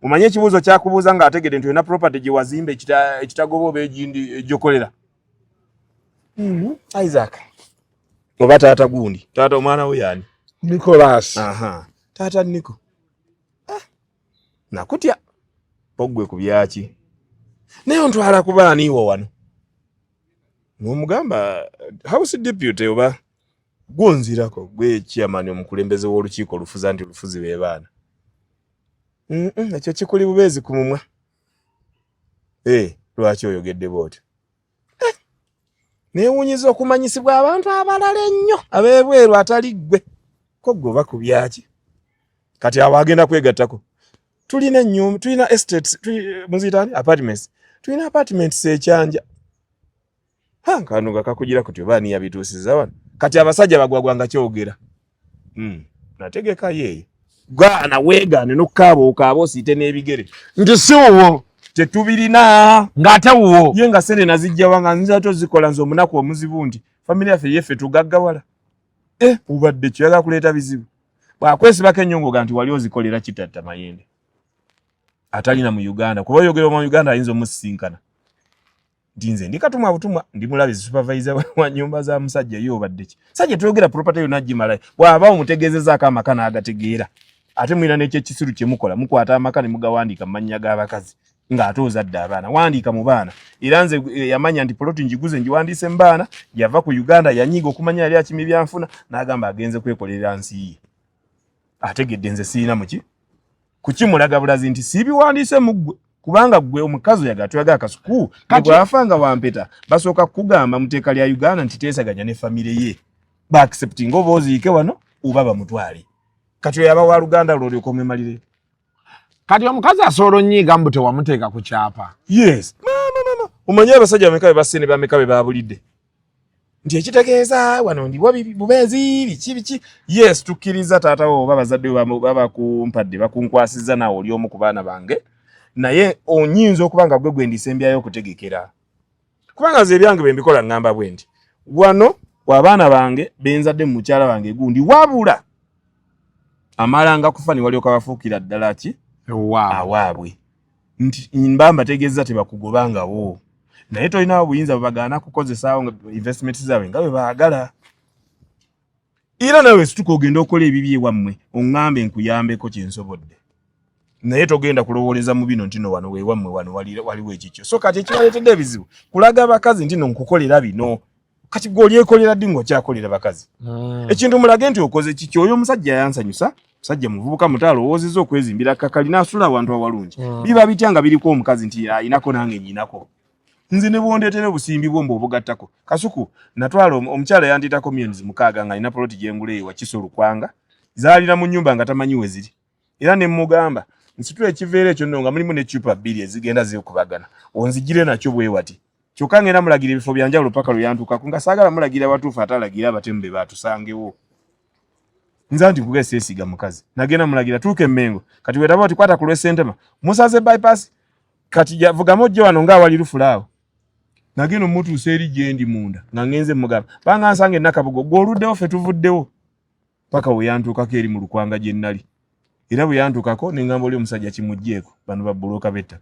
Omanye ekibuuzo kyakubuuza ng'ategedde nti olina property gye wazimba ekitagoba oba egindi egyokolera. Isaac oba taata gundi taata omwana we yani Nicholas. Aha. Taata Nico. Nakutya poggwe ku byaki naye ontwala kuba aniiwo wano n'omugamba house deputy oba gwonzirako gwe chairman omukulembeze w'olukiiko olufuza nti olufuzi be baana. Ekyo kikuli bubeezi ku mumwa. Lwaki oyogedde bw'otyo? Neewuunyiza okumanyisibwa abantu abalala ennyo ab'ebweru atali ggwe. Ko ggwe oba ku byaki? Kati awo agenda kwegattako. Tulina ennyumba, tulina estates, muziyita ani? Apartments. Tulina apartments ekyanja. Ha, kano nga kakugira kuti oba ani yabituusiza wano. Kati abasajja bagwagwa nga kyogera. Nategeka yeeyo. Gaana weegaane n'okukaaba okaaba osiite n'ebigere. Nti si wuwo. Tetubirina. Ng'ate wuwo. Ye nga ssente nazijja wa nga nzira tozikola nze omunaku omuzibu nti famire yaffe yeffe tugaggawala. Obadde ki oyagala kuleeta bizibu. Bw'akwesibako ennyo ng'oga nti wali ozikolera kitatta mayende. Atalina mu Uganda. Kuba oyogera mu Uganda ayinza omusisinkana. Nti nze ndi katumwa butumwa ndi mulabi supervisor wa nyumba za musajja ye obadde ki. Sajja toyogera property yonna gimalayo. Bw'aba omutegeezezaako amaka n'agategeera. Ate mulina n'ekyekisiru kye mukola mukwata amaka ne mugawandiika mu mannya g'abakazi ng'ate ozadde abaana wandiika mu baana. Era nze yamanya nti poloti ngiguze ngiwandiise mu baana yava ku Uganda yanyiiga okumanya yali akimye byanfuna n'agamba agenze kwekolerera nsi ye. Ategedde nze sirina muki kukimulaga bulazi nti siibiwandiise mu ggwe kubanga ggwe omukazi oyagala toyagala kasuku Kati bw'afa nga wampeta basooka kukugamba mu tteeka lya Uganda nti teesaganya ne famire ye ba accepting oba oziike wano oba bamutwale. Kati oyo aba wa luganda lwo olyoka omwemalire. Kati omukazi asobola onyiiga mbu tewamuteeka ku kyapa. Yes, mama mama, omanyi abasajja bameka be basse ne bameka be babulidde nti ekitegeeza wano ndiwo bubeezi biki biki. Yes, tukkiriza taata wo oba bazadde bo babakumpadde bakunkwasizza, naawe oli omu ku baana bange, naye onyinza okuba nga gwe gwe ndisembyayo okutegekera, kubanga nze ebyange bwe mbikola ŋŋamba bwe nti wano abaana bange benzadde mu mukyala wange gundi, wabula amalanga kufa ne walyoka bafuukira ddala ki awaabwe, nti mba mbategeeza tebakugobangawo, naye tolinawo buyinza bwebagaana kukozesaawo investment zaabwe nga bwe baagala. Era nawe situka ogenda okola ebibi ewammwe, oŋŋambe nkuyambeko kyensobodde, naye togenda kulowooleza mu bino nti no wano wewammwe, wano waliwo ekikyo. So kati ekibaleetedde ebizibu kulaga abakazi nti no nkukolera bino. Kati gwe olyekolera ddi ng'okyakolera bakazi? Ekintu mulage nti okoze kiki. Oyo omusajja yansanyusa, musajja muvubuka muto alowoozezza okwezimbira kakali n'asula awantu awalungi. Biba bitya nga biriko omukazi nti ayinako nange nyinako? Nze ne bwondeetera obusimbi bwo mbu obugattako Kasuku, natwala omukyala yandiitako 6 million nga alina poloti gyengula eyo Wakiso Lukwanga, zaalina mu nnyumba nga tamanyi we ziri. Era ne mugamba nsitula ekiveera ekyo nno nga mulimu n'eccupa bbiri ezigenda zikubagana, onzigire nakyo bwe wati. Kyokka ngenda mulagira ebifo byanjawulo paka lwe yantuukako, nga saagala mulagira watuufu, ate alagira abatemu be batusangewo. Nze anti nkuge seesiga mukazi, nagenda mulagira tuuka Emmengo, kati wetaba oti kwata ku lw'Essentema, musaze bypass, kati javugamu ojje wano ng'awali lufula awo. Nagenda omutuusa eri gyendi munda nga ngenze mugamba banga nsanga enakabugo, gwe oluddewo ffe tuvuddewo, paka we yantuukako eri mu Lukwanga gye nnali. Era bwe yantuukako ne ngamba oli omusajja kimugjeeko, bano babbulooka b'ettaka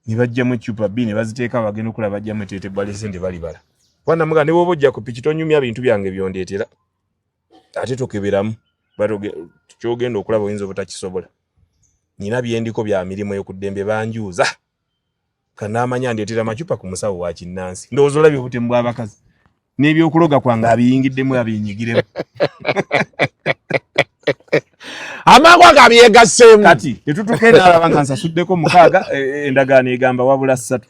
ne bajjamu eccupa bbiri ne baziteeka, bagenda okulaba bajjamu eteete balese nti balibala. Kuba namuga ne bw'oba ojja ku piki tonyumya bintu byange byondeetera, ate tokeberamu, kyogenda okulaba oyinza obutakisobola. Nina byendiko bya mirimu eyo ku ddembe banjuuza kanaamanya ndeetera macupa ku musawo wa kinnansi. Ndowooza olabye obutemu bw'abakazi n'ebyokuloga kwange abiyingiddemu abinyigiremu. Amangu ago abyegasseemu. Kati tetutuuka enaalaba nga nsasuddeko 6, endagaano egamba wabula 3,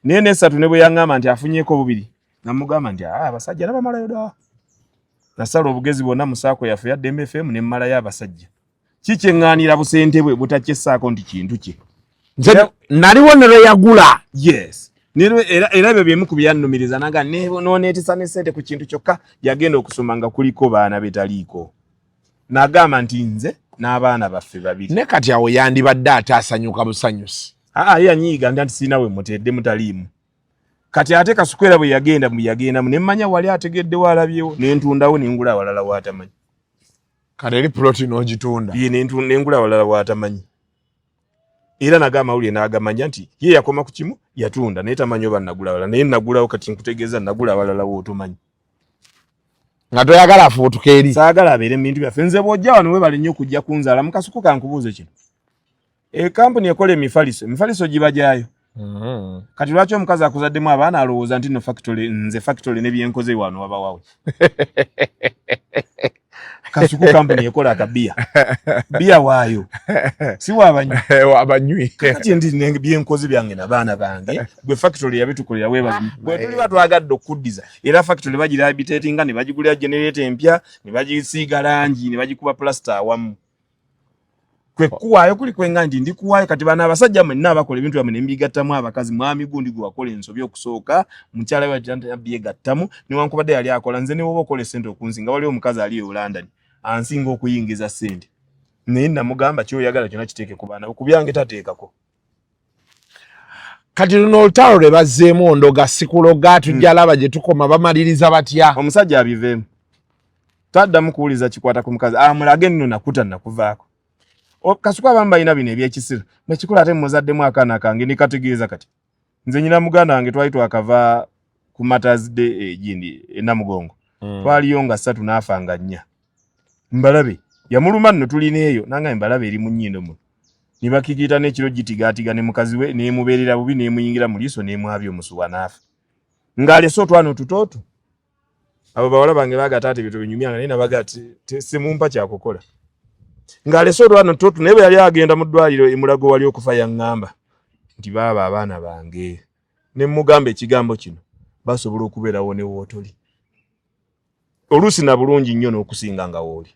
naye nesatu ne bwe yaŋŋamba nti afunyeeko bubiri, namugamba nti abasajja nabamalayo dda. Nasala obugezi bwonna mu SACCO yaffe ya Ddembe FM ne mmalayo abasajja. Kikyeŋŋaanira busente bwe butakyessaako nti kintu kye. Nze naliwo ne lwe yagula. Yes, era ebyo byemu ku byannumiriza naga noneetisa ne ssente ku kintu kyokka yagenda okusoma nga kuliko baana betaliiko, nagamba nti nze n'abaana baffe babiri. Ne kati awo yandibadde ate asanyuka busanyusi. Aa, ye yanyiiga nti sirina we mutedde mutaliimu. Kati ate Kasuku era bwe yagenda mu yagendamu ne mmanya wali ategeddewo alabyewo, ne ntundawo ne ngula awalala waatamanyi. Kati eri ploti n'ogitunda? Ye, ne ngula awalala waatamanyi. Era naga amawulire n'agamanya nti ye yakoma ku kimu yatunda, naye tamanyi oba nagula awalala, naye nagulawo. Kati nkutegeeza nagula awalala wootomanyi. Nga toyagala afubutuka eri. Saagala abeere mu bintu byaffe. Nze bw'ojja wano, webale nnyo okujja kunzaala mu Kasuku. Kankubuuze kino, ekampuni ekola emifaliso, emifaliso giba gyayo. Kati lwaki omukazi akuzaddemu abaana alowooza nti no factory, nze factory ne byenkoze wano wabawawe? Kasuku kampuni ekola akabiya, biya waayo si wabanywi? Wabanywi. Kati ndi byenkoze byange nabaana bange, gwe factory yabitukolera webaze. Bwe tuliba twagadde okuddiza era factory bagirehabilitatinga ne bagigulira generator empya ne bagisiiga langi ne bagikuba plaster awamu kwe kuwaayo kuli kwenga nti ndi kuwaayo. Kati bano abasajja mwenna abakola ebintu byamwe ne mbigattamu abakazi, mwami gundi gwe wakola ensobi okusooka, mukyala we byegattamu newankubadde yali akola. Nze ne woba okola essente okunsinga, waliwo omukazi ali e London ansinga okuyingiza ssente, naye namugamba kyoyagala kyonna kiteeke ku baana, ku byange tateekako. Kati luno olutalo lwe bazzeemu ondoga sikuloga, tujja laba gye tukoma bamaliriza batya. Omusajja abiveemu, taddamu kuwuliza kikwata ku mukazi, amulage nno nakuta nakuvaako. Kasuku abamu balina bino ebyekisiru nekikula, ate muzaddemu akaana kange nekategeeza. Kati nze nyina muganda wange twali twakava ku Martyrs Day egindi enamugongo, twaliyo nga 3 n'afa nga 4. Mbalabe yamuluma nno tulina eyo nanga embalabe eri mu nnyindo muno ne bakikiita n'ekiro gitigaatiga ne mukazi we n'emubeerera bubi n'emuyingira mu liiso n'emwabya omusuwa n'afa ng'alese otwana otutooto. Abo bawala bange baga taata ebintu binyumyanga, naye nabaga simumpa kyakukola ng'alese otwana otutoto. Naye bwe yali agenda mu ddwaliro emulago wali okufa, yaŋŋamba nti baaba abaana bange, ne mugamba ekigambo kino, basobola okubeerawo ne wootoli oluusi na bulungi nnyo n'okusinga nga wooli,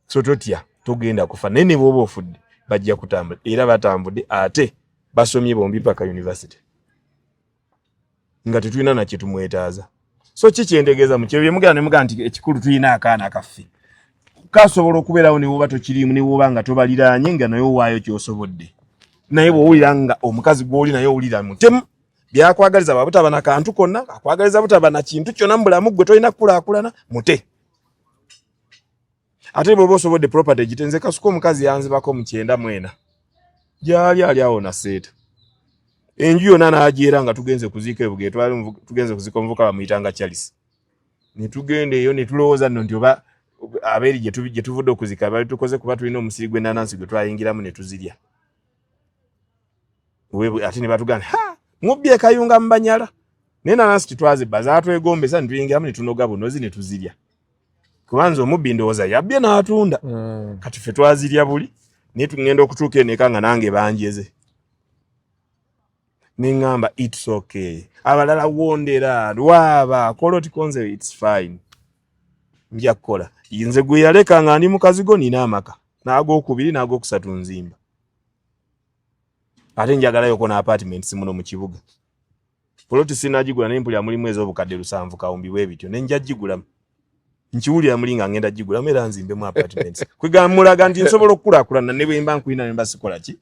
so totya. Togenda kufa, naye ne bw'oba ofudde bajja kutambula, era batambudde, ate basomye bombi paka university nga tetulina na kyetumwetaaza. So ki kyentegeeza mu kyebyo mugenda ne mugamba nti ekikulu tulina akaana kaffe kasobola okubeerawo ne woba tokiriimu, ne woba nga tobaliraanye, nga naye owaayo ky'osobodde. Naye bw'owulira nga omukazi gw'oli naye owulira mutemu, byakwagaliza bwa butaba na kantu konna, akwagaliza butaba na kintu kyonna mu bulamu, gwe tolina kukulaakulana, mute. Ate bw'oba osobodde property egitenze. Kasuka omukazi yanzibako mu 94, gyali ali awo naseeta enju yonna n'agyera nga tugenze kuziika ebuge. Twali tugenze kuziika omuvuka bamuyitanga Charles, ne tugenda eyo ne tulowooza nno nti oba abeeri gye tuvudde okuzika bali tukoze, kuba tulina omusiri gw'enanansi gwe twayingiramu ne tuzirya. Ate ne batugamba, ha, mubbye kayunga mu banyala, naye nanansi tetwazibba, zatwegombesa ne tuyingiramu ne tunoga bunozi ne tuzirya, kubanza omubbi ndowooza yabbye n'atunda. Kati ffe twazirya buli, naye tugenda okutuuka eno eka nga nange banjeze, neŋŋamba it's okay, abalala wondera lwaba kola oti konze, it's fine, nja kukola nze gwe yaleka nga ndi mukazigo, nina amaka n'agokubiri n'agokusatu nzimba, ate njagalayoko n'apartments muno mu kibuga. Poloti sinagigula, naye mpulira mulimu ez'obukadde 700 kawumbi bwe bityo, ne nja gigulamu. Nkiwulira muli nga ngenda gigulamu era nzimbemu apartments. Kwegamba mulaga nti nsobola okukulaakulana ne bwe mba nkulina ne mba sikola ki.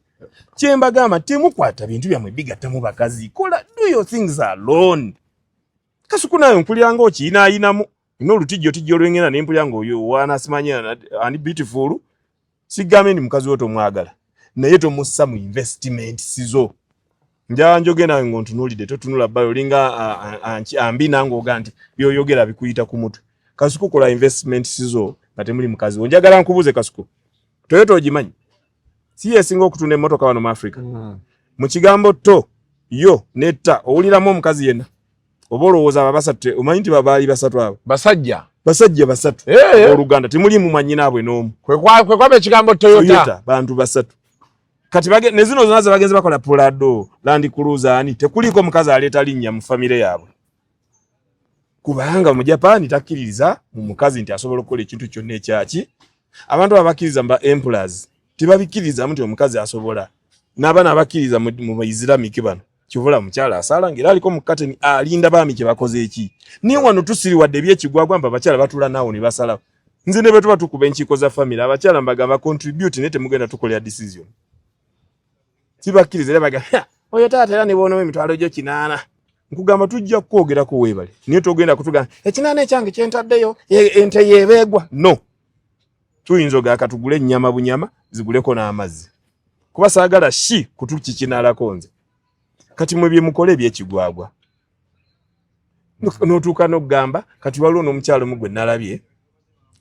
Kyembagamba, temukwata bintu byammwe bigattamu bakazi, kola, do your things alone. Kasuku nayo mpulira nga okiyinaayinamu nina olutijjotijjo olwengenda ne mpulira nga oyo waana simanyi ani beautiful. Sigambe ndi mukazi wo tomwagala, naye tomussa mu investment sizo. Njala njoge nawe ng'ontunuulidde, totunula bbayo olinga ambina ng'oga nti byoyogera bikuyita ku mutwe. Kasuku, kola investment sizo nga temuli mukazi wo. Njagala nkubuuze Kasuku, Toyota ogimanyi? Si yesinga okutunda emmotoka wano mu Africa? Mu kigambo to yo netta owuliramu omukazi yenna oba olowooza abo abasatu? Omanyi nti babaali basatu abo? Basajja. Basajja basatu. Oluganda temulimu mwannyinaabwe n'omu. Kwe kwaba ekigambo Toyota. Bantu basatu. Kati ne zino zonna ze bagenze bakola, Prado, Land Cruiser, ani, tekuliiko mukazi aleeta linnya mu famire yaabwe, kubanga mu Japan takkiririza mu mukazi nti asobola okukola ekintu kyonna ekyaki. Abantu abo bakkiriza mu ba emperors, tebabikkirizamu nti omukazi asobola, n'abaana abakkiriza mu Islamic bano kivula mukyala asaala ng'era aliko mu kateni alinda baami kye bakoze eki. Naye wano tusiriwadde ebyekigwagwa mba abakyala batuula naawo ne basalawo. Nze ne bwe tuba tukuba enkiiko za family, abakyala mbagamba contribute, naye temugenda tukolera decision. Tibakkiriza era bagamba oyo taata, era ne bw'onowa emitwalo gyo 80, nkugamba tujja kukwogerako, weebale, naye togenda kutugamba 80 ekyange kyentaddeyo ente yeebeegwa. No, tuyinza ogaka tugule ennyama bunyama ziguleko n'amazzi, kuba saagala shi kutukikinalako nze. Kati mwe bye mukola ebyekigwagwa n'otuuka n'okugamba kati waliwo n'omukyalo mu gwe nalabye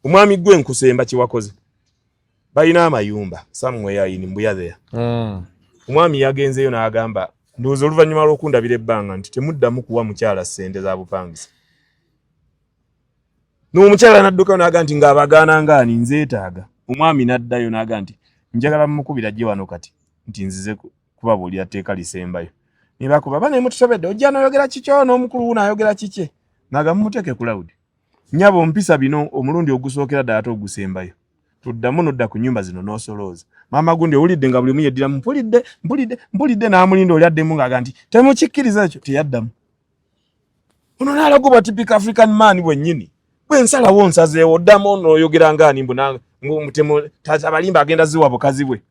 omwami gwe nkusemba kyewakoze, balina amayumba somewhere in Mbuya there. Omwami yagenzeeyo n'agamba, ndowooza oluvannyuma lw'okundabira ebbanga, nti temuddamu kuwa mukyala ssente za bupangisa. N'omukyala n'addukayo n'agamba nti ng'abagaana ngaani nzeetaaga. Omwami n'addayo n'agamba nti njagala mumukubira ajje wano kati nti nzize kubabuulira tteeka lisembayo. Ne bakuba bane mutusobedde, ojja n'oyogera kikyo n'omukulu wuno ayogera kikye, n'agamba mumuteeke ku loud. Nnyabo, mpisa bino omulundi ogusookera ddala ate ogusembayo, tuddamu nodda ku nnyumba zino n'osolooza. Maama gundi owulidde nga buli omu yeddiramu mpulidde, mpulidde, mpulidde, n'amulinda oli addemu ng'aga nti temukikkiriza ekyo, teyaddamu. Ono n'alagubwa typical African man bwennyini, bwe nsalawo nsazeewo, oddamu n'oyogera ngaani mbu abalimba agenda ziwa bukazi bwe,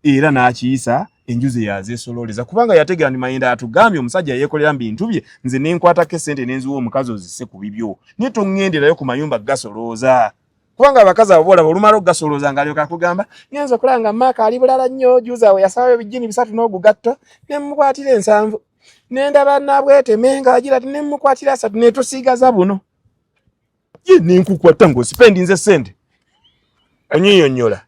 era n'akiyisa enju ze yazeesolooleza kubanga yategeera nti Mayenda atugambye omusajja yeekolera mu bintu bye, nze nenkwatako essente nenziwa omukazi ozisse ku bibyo, naye toŋŋenderayo ku mayumba gasolooza, kubanga abakazi abo boolaba olumala okugasolooza ng'alyoka akugamba ngenza okulaba nga maaka ali bulala nnyo, juzi awo yasabayo bijjini 3 n'ogugatto ne mukwatira 70, nendaba nabweteme ng'agira ati ne mukwatira 30 netusigaza buno ye nenkukwata ng'osipendinze ssente onyinyonnyola.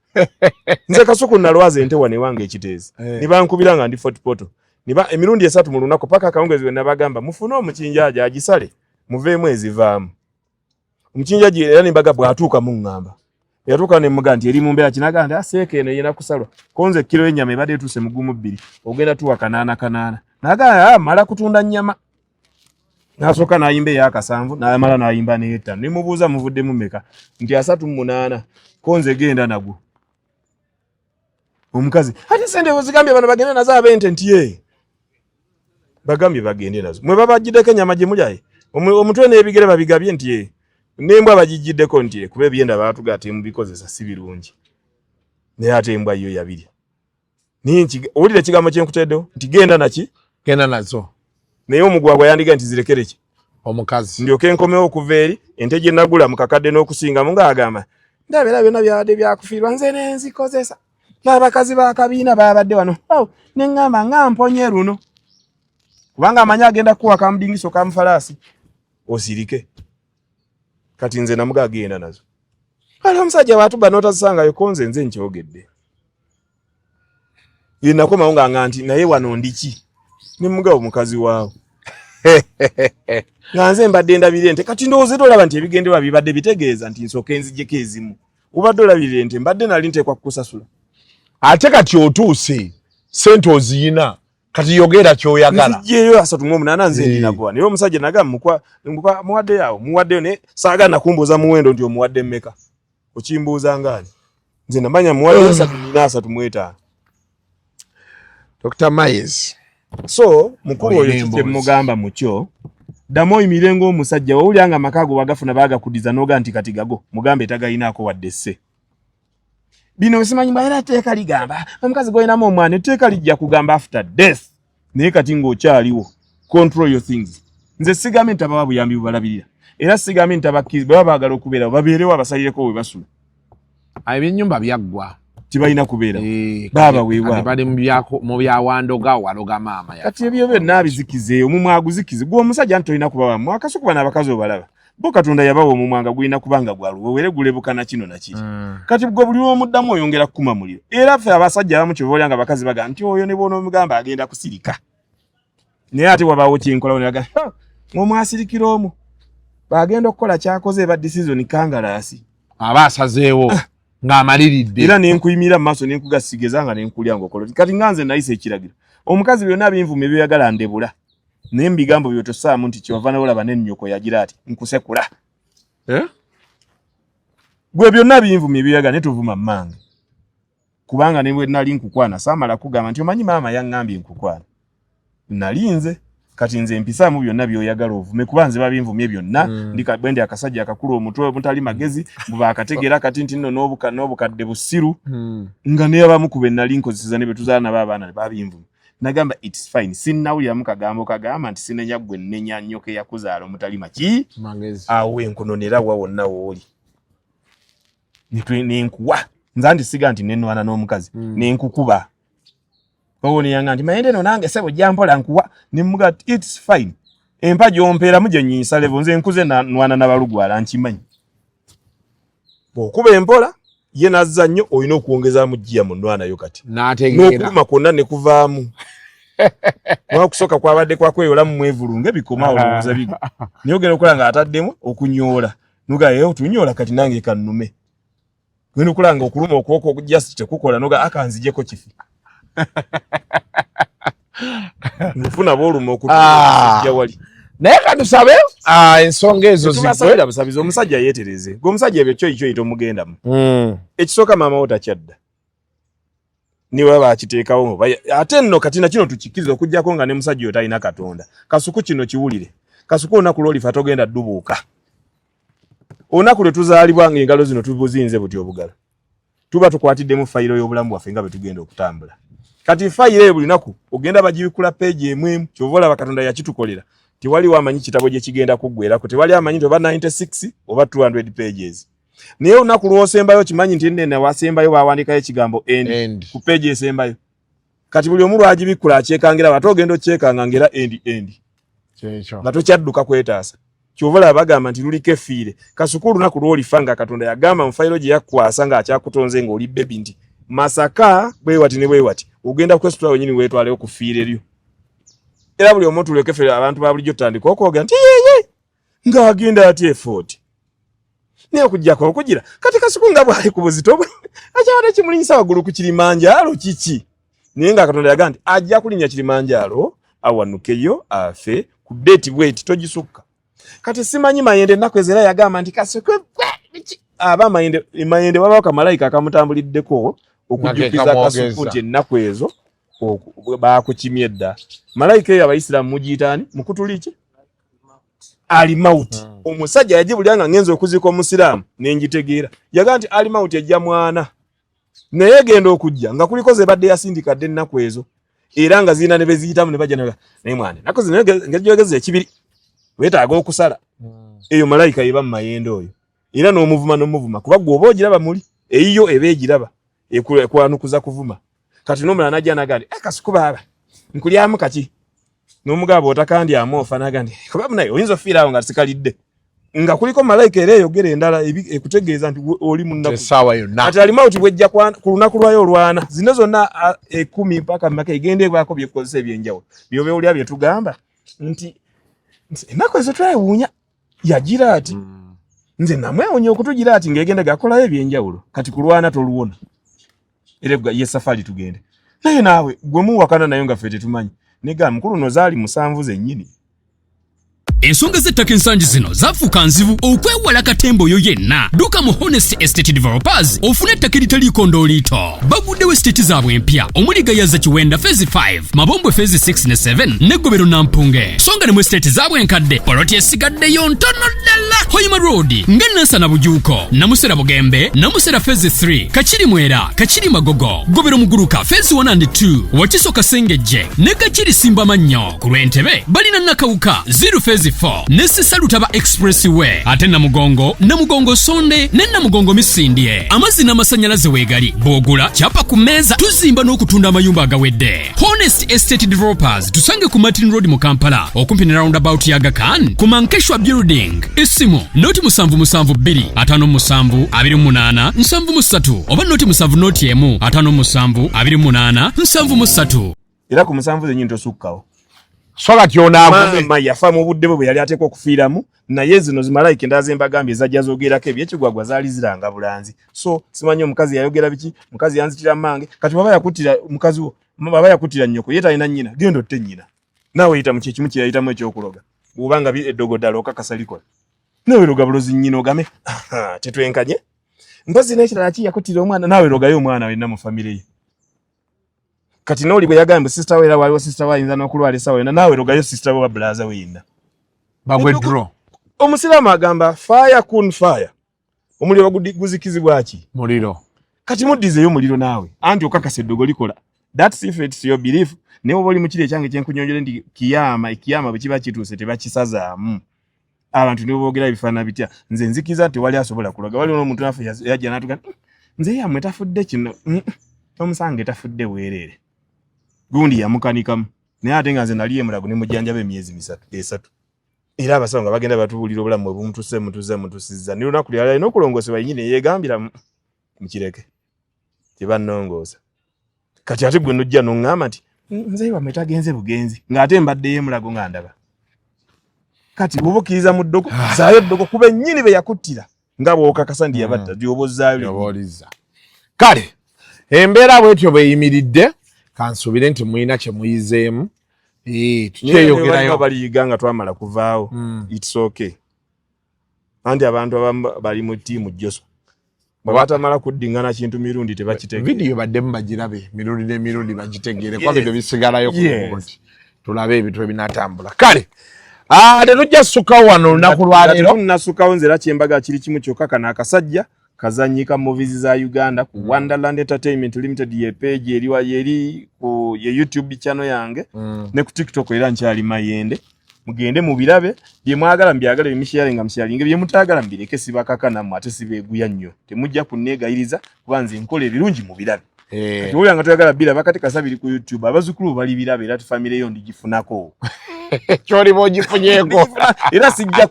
Nze Kasuku nalwaza ente wano ewange ekiteezi, ne bankubira nga ndi Fort Portal, niba emirundi 3 mu lunaku paka akawungezi we nabagamba mufune omukinjaji agisale muveemu ezivaamu. Omukinjaji era nembaga bw'atuuka muŋŋamba, yatuuka ne muga nti eri mu mbeera kinaga nti aseeka eno yena kusalwa konze kiro y'ennyama ebadde etuuse mu gumu bbiri, ogenda tuwa kanaana kanaana. Naga mala kutunda nnyama, nasooka n'ayimba eyakasanvu, n'amala n'ayimba n'etaano. Ne mubuuza muvuddemu mmeka, nti 38. Ko nze genda nagwo. Omukazi ate sente ozigambye bano bagende nazo abente nti ye bagambye bagende nazo mwe babajjiddeko ennyama gye mulyaye omutwe n'ebigere babigabye nti ye n'embwa bagijjiddeko nti ye kuba ebyenda baatuga ate mubikozesa si birungi naye ate embwa yo yabirya. Naye owulira ekigambo kye nkuteeddewo nti genda naki genda nazo naye omugwagwa yandiga nti zirekere ki omukazi ndyoke nkomewo okuva eri ente gye nagula mu kakadde n'okusingamu ng'agamba ndaba era byonna byabadde byakufiirwa nze nenzikozesa n'abakazi b'akabiina baabadde wano oh, ne ŋŋamba nga mponye luno kubanga amanyi agenda kukuwa kamudingiso kamufalaasi osirike kati nze namuga agenda nazo kale omusajja bwatuba n'otazisangayo ko nze nze nkyogedde ye nakomawo nga nga nti naye wano ndiki ne mugabo mukazi waawo nga nze mbadde ndabira ente kati ndowooza era olaba nti ebigendererwa bibadde bitegeeza nti nsooke nzijeko ezimu obadde olabirira ente mbadde nali nteekwa kukusasula ate kati otuuse sente oziyina kati yogera kyoyagala nzijeyo 38 nze ndi nagowa naye omusajja nagamba muwaddeyo awo muwaddeyo naye saagala nakumbuuza muwendo nti omuwadde mmeka okimbuuza ngaani nze namanya muwadde 3 nina 35. Dr. Myers so mukulu oyo kikyemugamba mukyo ddamu oyimire ng'omusajja wawulira nga amaka ago wagafuna baagakudiza n'oga nti kati gago mugambe tagayinaako wadde sse bino simanyi bwa era etteeka ligamba omukazi gwolinamu omwana etteeka lijja kugamba after death naye kati ng'okyaliwo control your things nze sigambye nti abawa buyambi bubalabirira era sigambye nti abakkiriza bwe baba baagala okubeerawo babeerewo abasalireko we basula ebyenyumba byaggwa tibalina kubeera baaba weewa bali mu byawandoga waloga maama kati ebyo byonna abizikize omumwa aguzikize gwe omusajja nti tolina kuba wamu akasuku bano abakazi obalaba bo Katonda yabawa omumwa nga gulina kuba nga gwaluwewere gulebuka na kino na kiri kati gwe buli lw'omuddamu oyongera kukuma muliro era ffe abasajja abamu kyova olya nga abakazi bagamba nti oyo ne bw'onoomugamba agenda kusirika naye ate wabaawo kyenkolawo nebaga omwasirikira omu bagenda okukola kyakoze eba decision kangalaasi aba asazeewo ng'amaliridde era nenkuyimirira mu maaso nenkugasigeza nga nenkulya ngaokola kati nga nze nayisa ekiragiro omukazi byonna binvuma ebyoyagala ndebula naye mu bigambo byo tosaamu nti kyewava nolaba nennyoko yagira ati nkusekula eh? Gwe byonna binvuma ebyoyagala naye tovuma mmange kubanga ne bwe nali nkukwana saamala kugamba nti omanyi maama yaŋŋambye nkukwana nali nze kati nze mpisaamu byonna by'oyagala ovume kuba nze babinvumye byonna bwe ndi akasajja akakulu omutwe omutali magezi bwebakategeera kati nti nno n'obukadde busiru nga naye abamu ku be nali nkozeseza ne be tuzaala nabo abaana babinvuma nagamba it's fine sinnawuliramu kagambo kagamba nti sinenya gwe nnenya nnyoko eyakuzaala omutali maki awo enkunonera wa wonna wooli nenkuwa nze anti siga nti nenwana n'omukazi nenkukuba owoneyanga nti mayende no nange sebo jampola nkuwa nemuga it's fine empa gyompeeramu gye nyiisa levo nze nkuze nwana nabalugwala nkimanyi bw'okuba empola ye nazza nnyo olina okwongezaamu giya mu nnwanayo kati n'okuluma kwonna ne kuvaamu lwakusooka kwabadde kwakweyolamu mwevulunge bikomaawo lowooza bigwa naye ogenda okukola ng'ataddemu okunyoola noga ye otunyoola kati nange kannume genda okulaba nga okuluma okuboko just tekukola noga akanzijeko kifi nfuna booluma okutujja wali naye katusabe ensonga ezo zigwe busabizi omusajja yeetereze gwe omusajja ebyo kyoyi kyoyi tomugendamu ekisooka maama wo takyadda niwe bakiteekawo ate nno kati na kino tukikkiriza okuggyako nga ne musajja oyo talina Katonda. Kasuku kino kiwulire Kasuku olunaku lwolifa togenda ddubuuka olunaku lwe tuzaalibwa nga engalo zino tubuzinze buti obugalo tuba tukwatiddemu fayiro y'obulamu bwaffe nga bwe tugenda okutambula kati fayiro eyo buli lunaku ogenda bagibikula peegi emu emu kyova olaba Katonda yakitukolera tewali amanyi kitabo gye kigenda kuggwerako tewali amanyi nti oba 96 oba 200 pages naye olunaku lw'osembayo kimanyi nti nene wasembayo bawandiikayo ekigambo end ku peegi esembayo kati buli omu lwagibikkula akyekangira ate ogenda okyekanga ngera end end nga tokyadduka kwetaasa kyova olaba bagamba nti luliko effiire Kasuku olunaku lw'olifa nga Katonda yagamba mu fayiro gye yakkwasa ng'akyakutonze ng'oli bebi nti Masaka bwe wati ne bwe wati ogenda kwesitula wenyini weetwaleyo ku fiire lyo era buli omu tuleke ffe abantu ba bulijjo tutandika okwogera nti yeye ng'agenda atya efooti naye okuggyako okugira kati Kasuku nga bw'ali ku buzito bwe akyabadde kimulinyisa waggulu ku Kirimanjalo kiki naye nga Katonda yagamba nti ajja kulinnya Kirimanjalo awanukeyo afe ku date bweti togisukka kati simanyi Mayende ennaku ezo era yagamba nti Kasuku Aba Mayende, Mayende wabawo kamalayika akamutambuliddeko okujjukiza Kasuku nti ennaku ezo baakukimye dda. Malayika eyo Abayisiraamu mugiyita ani? Mukutuliki alimauti. Omusajja yagibulira nga ngenza okuziika Omusiraamu ne ngitegeera. Yagaa nti alimauti ejja mwana, naye egenda okujja nga kuliko ze badde yasindika dda ennaku ezo, era nga zirina ne beziyitamu ne bajja naye mwana ennaku zino ngejogeza ekibiri weetaaga okusala. Eyo malayika eba mu Mayende oyo, era n'omuvuma n'omuvuma, kuba gwe oba ogiraba muli eyiyo eba egiraba ekwanukuza kuvuma. Kati n'omulala najja naga nti, "Kasuku baaba nkulyamu kaki?" N'omugamba otakandyamu ofa, naga nti, "Kuba munaye oyinza ofiira awo nga sikalidde," nga kuliko malayika era eyogera endala ekutegeeza nti oli mu nnaku yonna. Kati alimauti bwejja ku lunaku lwayo olwana zino zonna 10 mpaka maka egenda ebaako byekozesa ebyenjawulo byoba owulira byetugamba nti ennaku ezo twewuunya yagira ati nze namwewuunya okutugira ati ng'egenda gakolayo ebyenjawulo. Kati kulwana toluwona, era ye safari tugende naye naawe gwe muwakana nayo nga ffe tetumanyi nega mukulu no zaali 7 zennyini. Ensonga z'ettaka ensangi zino zaafuuka nzibu. Okwewala katemba oyo yenna, dduka mu Honest Estate Developers ofune ettaka eritaliiko ndooliito. Baguddewo estate zaabwe empya omuli Gayaza Kiwenda Phase 5, Mabombwe Phase 6 ne 7 n'eggobero Nampunge. So nga ne mu estate zaabwe enkadde poloti esigaddeyo ntono ddala. Hoima Road nga Nansana Bujuuko, Namusera Bugembe, Namusera Phase 3, Kakiri Mwera, Kakiri Magogo, Gobero Muguluka Phase 1 and 2, Wakiso Kasengejje ne Kakiri Simbamannyo. Ku lw'Entebe balina Nakawuka 0 Phase 4 ne Sisalutaba Expressway, ate Namugongo, Namugongo Sonde ne Namugongo Misindye. Amazzi n'amasannyalaze weegali, bw'ogula kyapa ku mmeeza. Tuzimba n'okutunda amayumba agawedde. Honest Estate Developers, tusange ku Martin Road mu Kampala, okumpi ne roundabout ya Aga Khan ku Mankeshwa Building. Essimu 077 257 28 73 oba 070 1 57 28 73. Era ku 7 zennyini tosukkawo. So kati onaagume. Maama yafa mu budde bwe bwe yali ateekwa okufiiramu, naye zino zimalayika endala ze mbagambye ezajja zoogerako ebyekigwagwa zaali ziranga bulanzi. So simanyi omukazi yayogera biki, mukazi yanzitira mmange. Kati bwaba yakuttira mukazi wo, bwaba yakuttira nnyoko, ye talina nnyina, genda otte nnyina. Naawe yita mu kyekimu kye yayitamu ekyokuloga. Bw'oba nga eddogo ddala okakasa likola, naawe loga bulozi nnyina ogame tetwenkanye. Mpozi n'ekirala ki, yakuttira omwana, naawe logayo omwana wenna mu famire ye. Kati n'oli bwe yagambye sister we, era waliwo sister we ayinza n'okulwala essaawa yonna, naawe logayo sister we wa brother we yenna. Bagwe draw. Omusiraamu agamba fire kun fire, omuliro guzikizibwa ki? Muliro. Kati muddizeeyo muliro naawe, anti okakasa eddogo likola. That's if it's your belief. Naye oba oli mukiri ekyange kyenkunyonjole nti kiyama, ekiyama bwe kiba kituuse tebakisazaamu. Abantu ne boogera ebifaanana bitya, nze nzikiriza nti wali asobola kuloga. Waliwo n'omuntu naffe yajja n'atuga, nze yammwe tafudde kino, tomusange tafudde bwereere, gundi yamukanikamu." Naye ate nga nze nali emulago ne mujjanjaba emyezi 3 3, era abasawo nga bagenda batubuulira obulamu bwe bumutuse mutuze mutusizza. Ne lunaku lyali alina okulongoosebwa yennyini yeegambira, "Mukireke tebannongoosa." Kati ate gwe nojja noŋŋamba nti nze wammwe tagenze bugenzi, ng'ate mbaddeyo emulago nga ndaba. Kati bw'oba okkiriza mu ddogo, zaayo eddogo kuba ennyini be yakuttira nga bw'okakasa nti yabatta, lyoba ozzaayo lyennyini. Oliza. Kale embeera bwetyo bweyimiridde, kansuubire nti mulina kye muyizeemu. Tukyeyogerayo. Baliyiga nga twamala kuvaawo. It's okay, anti abantu abamu bali mu ttiimu Joswa bwe batamala kuddingana kintu mirundi tebakitegeera. Vidiyo baddemu bagirabe mirundi n'emirundi bagitegeere, kuba bino bisigalayo ku nti tulabe ebintu ebinatambula. Kale tetujja ssukawo wano olunaku lwaleero. Tunnassukawo, nze era kyembaga kiri kimu kyokka, kano akasajja kazanyika movies za Uganda ku Wonderland Entertainment Limited, ye page eri wa yeri ku ye YouTube channel yange ne ku TikTok era nkyali Mayende. Mugende mubirabe, bye mwagala mubyagale, bimusharinga musharinge, bye mutaagala mubireke. Sibakaka nammwe ate sibeeguya nnyo, temujja kunneegayiriza kuba nze nkola ebirungi, mubirabe. Kati owulira nga toyagala biraba, kati kasa biri ku YouTube, abazzukulu bali biraba, era famire yo ndigifunako. Kyoliba ogifunyeeko. Era sijja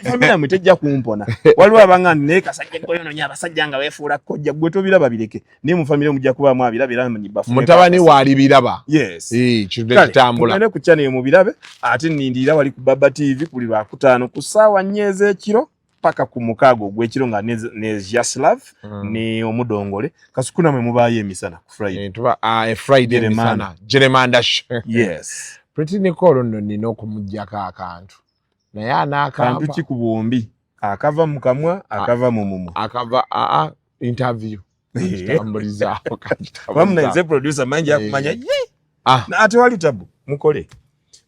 famire yammwe tejja kumpona. Waliwo abanga nti naye kasajja goyononya abasajja nga weefuula kojja, gwe tobiraba bireke, naye mu famire mujja kubaamu abiraba era bafune. Mutabani waali biraba. Yes. Kintu ekitambula. Tugende ku channel mubirabe, ate nnindirira wali ku Baba TV buli Lwakutaano ku ssaawa 4 ez'ekiro paka ku 6 ogw'ekiro nga ne Jaslav ne Omudongole Kasuku, namwe mubaayo emisana ku Friday. Tuba Friday emisana Jeremanda. Yes. Pretty Nicole nno nina okumugjako akantu, naye anaakamba. Kantu ki ku bombi? Akava mu kamwa, akava mu mumwa. Akava aa interview. Kitambulizaako. Wamuna nze producer mangi akumanya ye. Ate wali tabu mukole.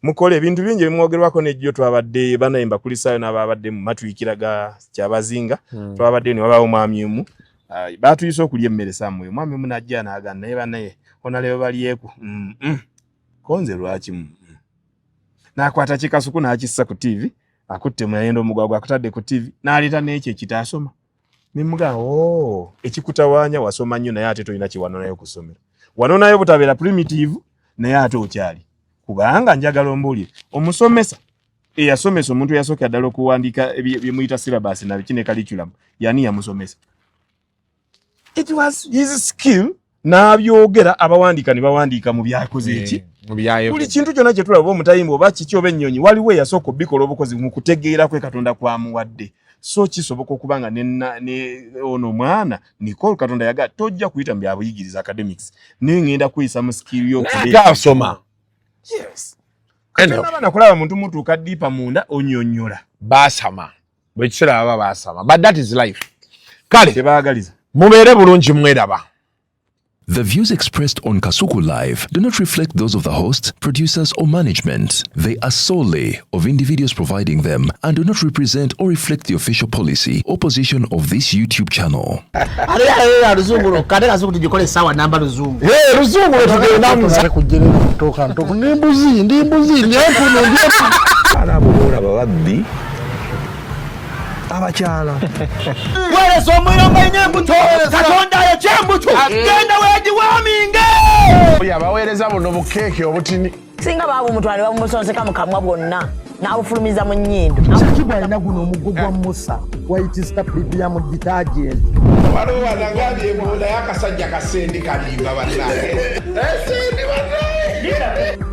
Mukole ebintu bingi ebimwogerwako nejjo twabadde banayimba kulisaayo n'ababadde mu matwikira ga Kyabazinga. Twabadde ne wabaawo omwami omu. Baatuyise okulya emmere Samuel. Omwami omu n'ajja n'agamba naye bannaye onalebe balyeku. Konze lwaki n'akwata kikasuku n'akissa ku TV, akutte muyendo omugwagwa akutadde ku TV, n'aleeta n'ekyo ekitaasoma. Ne mugamba, oh, ekikutawaanya wasoma nnyo naye ate tolina kye wanonayo ku ssomero. Wanonayo butabeera primitive naye ate okyali. Kubanga njagala ombuulire, omusomesa eyasomesa omuntu eyasookera ddala okuwandiika bye muyita syllabus na biki ne curriculum, yani yamusomesa? It was his skill n'abyogera, abawandiika ne bawandiika mu byakoze eki buli kintu kyonna kye tulaba, oba omutayimba oba kiki oba ennyonyi, waliwo eyasooka obikola obukozi mu kutegeera kwe Katonda kwamuwadde. So kisoboka okuba nga ne ono omwana Nicole Katonda yaga tojja kuyita mu byabuyigiriza academics, naye ngenda kuyisa mu skill y'okubeera. Asoma. Yes. Katonda kulaba muntu mutuuka deeper munda onyonnyola. Baasama bwe kiseera baba baasama, but that is life. Kale tebaagaliza. Mubeere bulungi, mweraba. The views expressed on Kasuku Live do not reflect those of the host, producers, or management. They are solely of individuals providing them and do not represent or reflect the official policy or position of this YouTube channel. Ate ate luzungu lwokka, ate Kasuku tugikole essaawa namba luzungu. Luzungu lwetugendamu. Kujjerera kutoka ntoku ndi mbuzi, ndi mbuzi, ndi empunu, ndi empunu. Abo boolaba babbi abakyala. Weereza omuliro nga nnyo embuto, Katonda ayokya embuto, genda weegiwaaminge. Abaweereza buno bukeeke obutini. Singa baabumutwala ne babumusonseka mu kamwa bwonna n'abufulumiza mu nnyindo. Kiki alina guno omuggo gwa Musa, White Star Premium detergent. Waliwo wanagambye naye akasajja kasendi kalimba bannange. Sendi bannange.